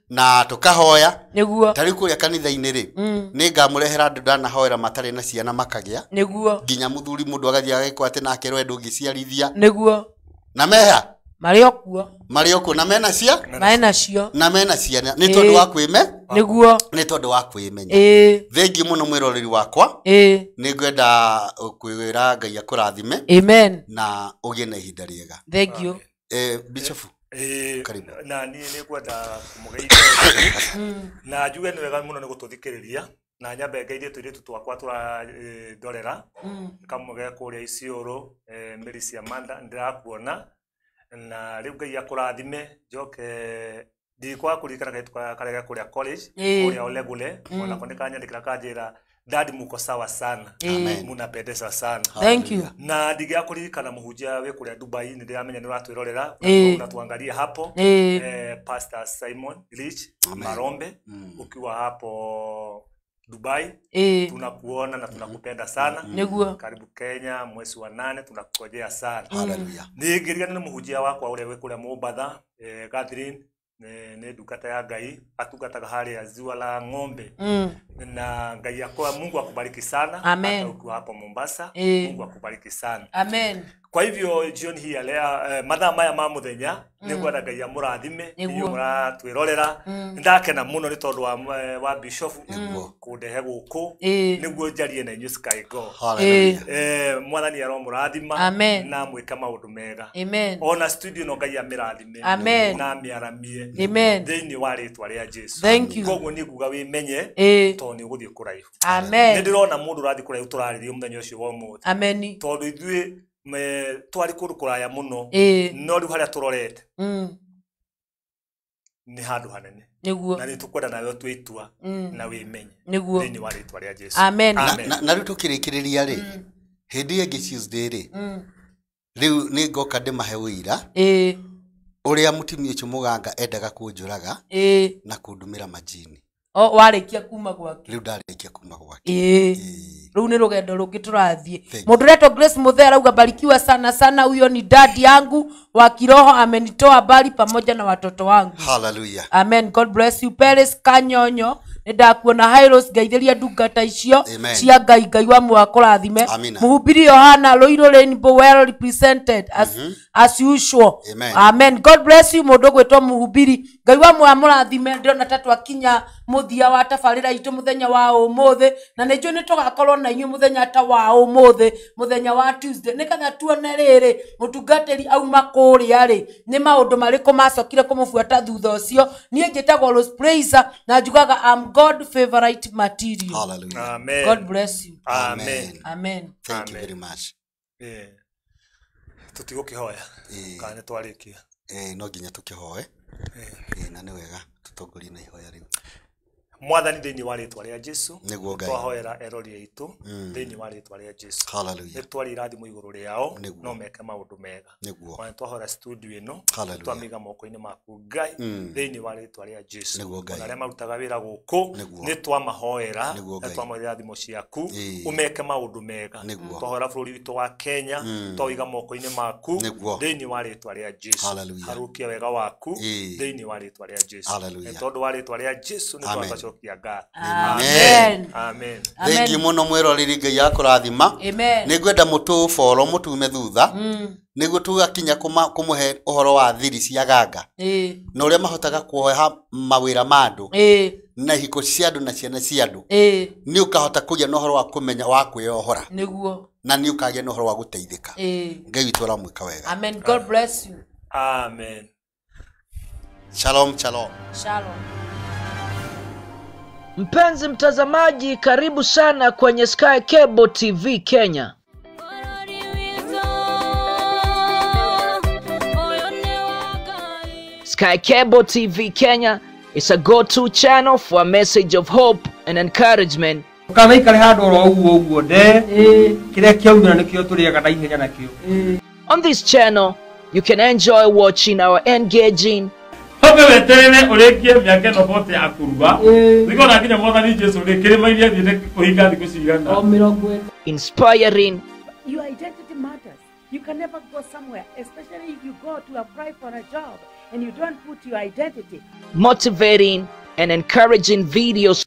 na tũkahoya. Nĩguo. Ta rĩu kũrĩa kanitha-inĩ rĩ, nĩngamũrehera andũ ndanahoera matarĩ na ciana makagĩa. Nĩguo. Nginya mũthuri mũndũ agathiĩ agekwo atĩ nake rwe ndũngĩciarithia. Nĩguo. Na meha? Marĩ o kuo. Marĩ o kuo na mena cia? Mena cio. Na mena ciana. Nĩ tondũ wa kwĩme? Nĩguo. Nĩ tondũ wa kwĩmenya. Thengiũ mũno mwĩroreri wakwa. Nĩngwenda kwĩra Ngai akũrathime. Amen. Na ũgĩe na ihinda rĩega. Thank you. Bishop. Karibu. Na niĩ nĩngwenda kũmũgeithia na njuge nĩ wega mũno nĩ gũtũthikĩrĩria na nyambe ngeithie tũirĩtu twakwa tũrandorera kamwe ge kũrĩa Isiolo, Mary Ciamanda, ndĩrakuona na rĩu Ngai akũrathime. Njoke ndikwaga kũririkana kairĩtu karĩa ge kũrĩa college kũrĩa Olegule, onako nĩkanyandĩkĩra kanjĩra dadi muko sawa sana. Amen. Munapendeza sana. Thank you. Na ndigia kuririkana muhunjia wi kuria Dubai, ni ndiramenya ni uratwirorera, unatuangalia hapo. Pastor Simon Rich Marombe, ukiwa hapo Dubai, tunakuona na tunakupenda sana. Nĩguo. Karibu Kenya mwezi wa 8, tunakungojea sana. Hallelujah. Ningĩririkana nĩ muhunjia wakwa ũrĩa wĩ kũrĩa Mombatha, Catherine, nĩ ndungata ya Ngai, atungataga harĩa Ziwa la Ng'ombe. Na Ngai akwa, Mungu akubariki sana. Amen. Hata ukiwa hapo Mombasa, Mungu akubariki sana. Amen. Kwa hivyo jioni hii ya leo, mathaa maya ma muthenya, nĩngwenda Ngai amũrathime, inyuĩ mũratwĩrorera. Nĩndakena mũno nĩ tondũ wa Bishop kũndehe gũkũ, nĩguo njarie na inyuĩ Sky Go. Hallelujah. Mwathani aromũrathima Amen. na mwĩke maũndũ mega. Amen. Ona studio no Ngai amĩrathime Amen. na amĩaramie Amen. thĩinĩ wa rĩtwa rĩa Jesu. Thank you. Koguo niĩ nguga wĩmenye tondũ nĩ ũgũthiĩ kũraihu. Amen. Nĩ ndĩrona mũndũ ũrathiĩ kũraihu tũrarĩria mũthenya ũcio wa ũmũthĩ. Amen. Tondũ ithuĩ twarĩ kũndũ kũraya mũno, no rĩu harĩa tũrorete nĩ handũ hanene. Nĩguo. Na nĩ tũkwenda nawe ũtue itua na wĩmenye. Nĩguo. Thĩinĩ wa rĩtwa rĩa Jesu. Amen. Na rĩu tũkĩrĩkĩrĩria rĩ, hĩndĩ ĩyo ĩngĩ Tuesday rĩ, rĩu nĩ ngoka ndĩmahe ũira ũrĩa mũtumia ũcio mũganga endaga kũnjũraga na kũndũmĩra majini. O warĩkia kuma gwake. Rĩu ndarĩkia kuma gwake. Rĩu nĩ rũgendo rũngĩ tũrathiĩ. Mũndũ ũretwo Grace Muthee arauga barikiwa sana sana, huyo ni dadi yangu wa kiroho, amenitoa mbali pamoja na watoto wangu. Hallelujah. Amen. God bless you. Peris Kanyonyo, nĩndakuona Hairos, ngeithĩria ndungata icio cia Ngai, Ngai wa muoyo akũrathime. Mũhubiri Yohana Rũirũ Rainbow, well represented as usual. Amen. Amen. God bless you. Mũndũ ũgwĩtwo mũhubiri, Ngai wa muoyo amũrathime. Ndĩrona ta twakinya mũthia wa tabarĩra itũ mũthenya wa ũmũthĩ, na nĩ njũĩ nĩ tũgakorwo na inyuĩ mũthenya ta wa ũmũthĩ, mũthenya wa Tuesday, nĩgetha tuone rĩrĩ mũtungatĩri auma kũrĩa rĩ, nĩ maũndũ marĩkũ macokire kũmũbuata thutha ũcio. Niĩ njĩtagwo Rose Praiser na njugaga I'm God favorite material. Hallelujah. Amen. God bless you. Amen. Amen. Thank you very much. Tũtigũkĩhoya kana nĩ twarĩkia? No nginya tũkĩhoe. Na nĩ wega tũtongorie na ihoya rĩu. Mwathani thĩinĩ wa rĩtwa rĩa Jesu, Nĩguo Ngai. twahoera erori aitũ thĩinĩ wa rĩtwa rĩa Jesu. Hallelujah. Nĩ twaria irathimo igũrũ rĩao, no meke maũndũ mega. Nĩguo. Ona twahoera studio ĩno, Hallelujah. twamĩiga moko-inĩ maku Ngai thĩinĩ wa rĩtwa rĩa Jesu. Nĩguo Ngai. Ona arĩa marutaga wĩra gũkũ, Nĩguo. nĩ twamahoera, Nĩguo na Ngai. twamahoera irathimo ciaku, ũmeke maũndũ mega. Nĩguo. Twahoera bũrũri witũ wa Kenya, twawiga moko-inĩ maku Nĩguo. thĩinĩ wa rĩtwa rĩa Jesu. Hallelujah. Harũkia wega waku thĩinĩ wa rĩtwa rĩa Jesu. Hallelujah. Nĩ tondũ wa rĩtwa rĩa Jesu nĩ Amen. twacokia ngatho. Amen. Amen. Thengiũ mũno mwĩroreri, Ngai akũrathima. Amen. Nĩngwenda mũtũboro mũtume thutha, nĩguo tũgakinya kũmũhe ũhoro wa thiri cia ganga na ũrĩa mahotaga kuoha mawĩra ma andũ na ihiko cia andũ na ciana cia andũ. Nĩ ũkahota kũgĩa na ũhoro wa kũmenya wa kwĩyohora. Nĩguo. Na nĩ ũkagĩa na ũhoro wa gũteithĩka. Ngai witũ aramwĩka wega. Amen. God bless you. Amen. Shalom, shalom. Shalom. Mpenzi mtazamaji, karibu sana kwenye Sky Cable TV Kenya. Sky Cable TV Kenya is a go-to channel for a message of hope and encouragement. On this channel, you can enjoy watching our engaging Hobe weterere ũrĩkie mĩaka ĩno bote ya kũruga. Nĩkona nginya Mwathani Jesu rĩ kĩrĩma-inĩ athiĩte kũhinga thikũ cigana. O mĩrongo ĩna. Inspiring, Your identity matters. You can never go somewhere, especially if you go to apply for a job and you don't put your identity. motivating, and encouraging videos.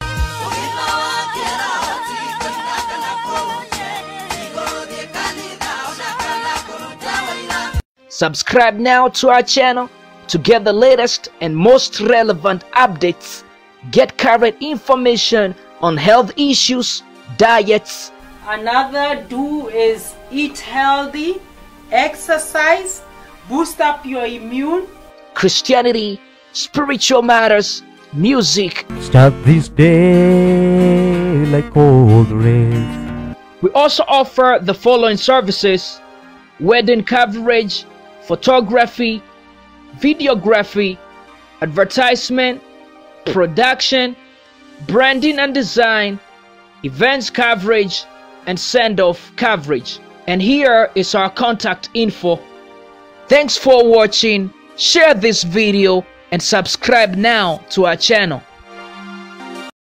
Subscribe now to our channel to get the latest and most relevant updates. Get current information on health issues, diets. Another do is eat healthy, exercise, boost up your immune. Christianity, spiritual matters, music. Start this day like all the rest. We also offer the following services: wedding coverage, photography, videography, advertisement, production, branding and design, events coverage, and send-off coverage. And here is our contact info. Thanks for watching. Share this video and subscribe now to our channel.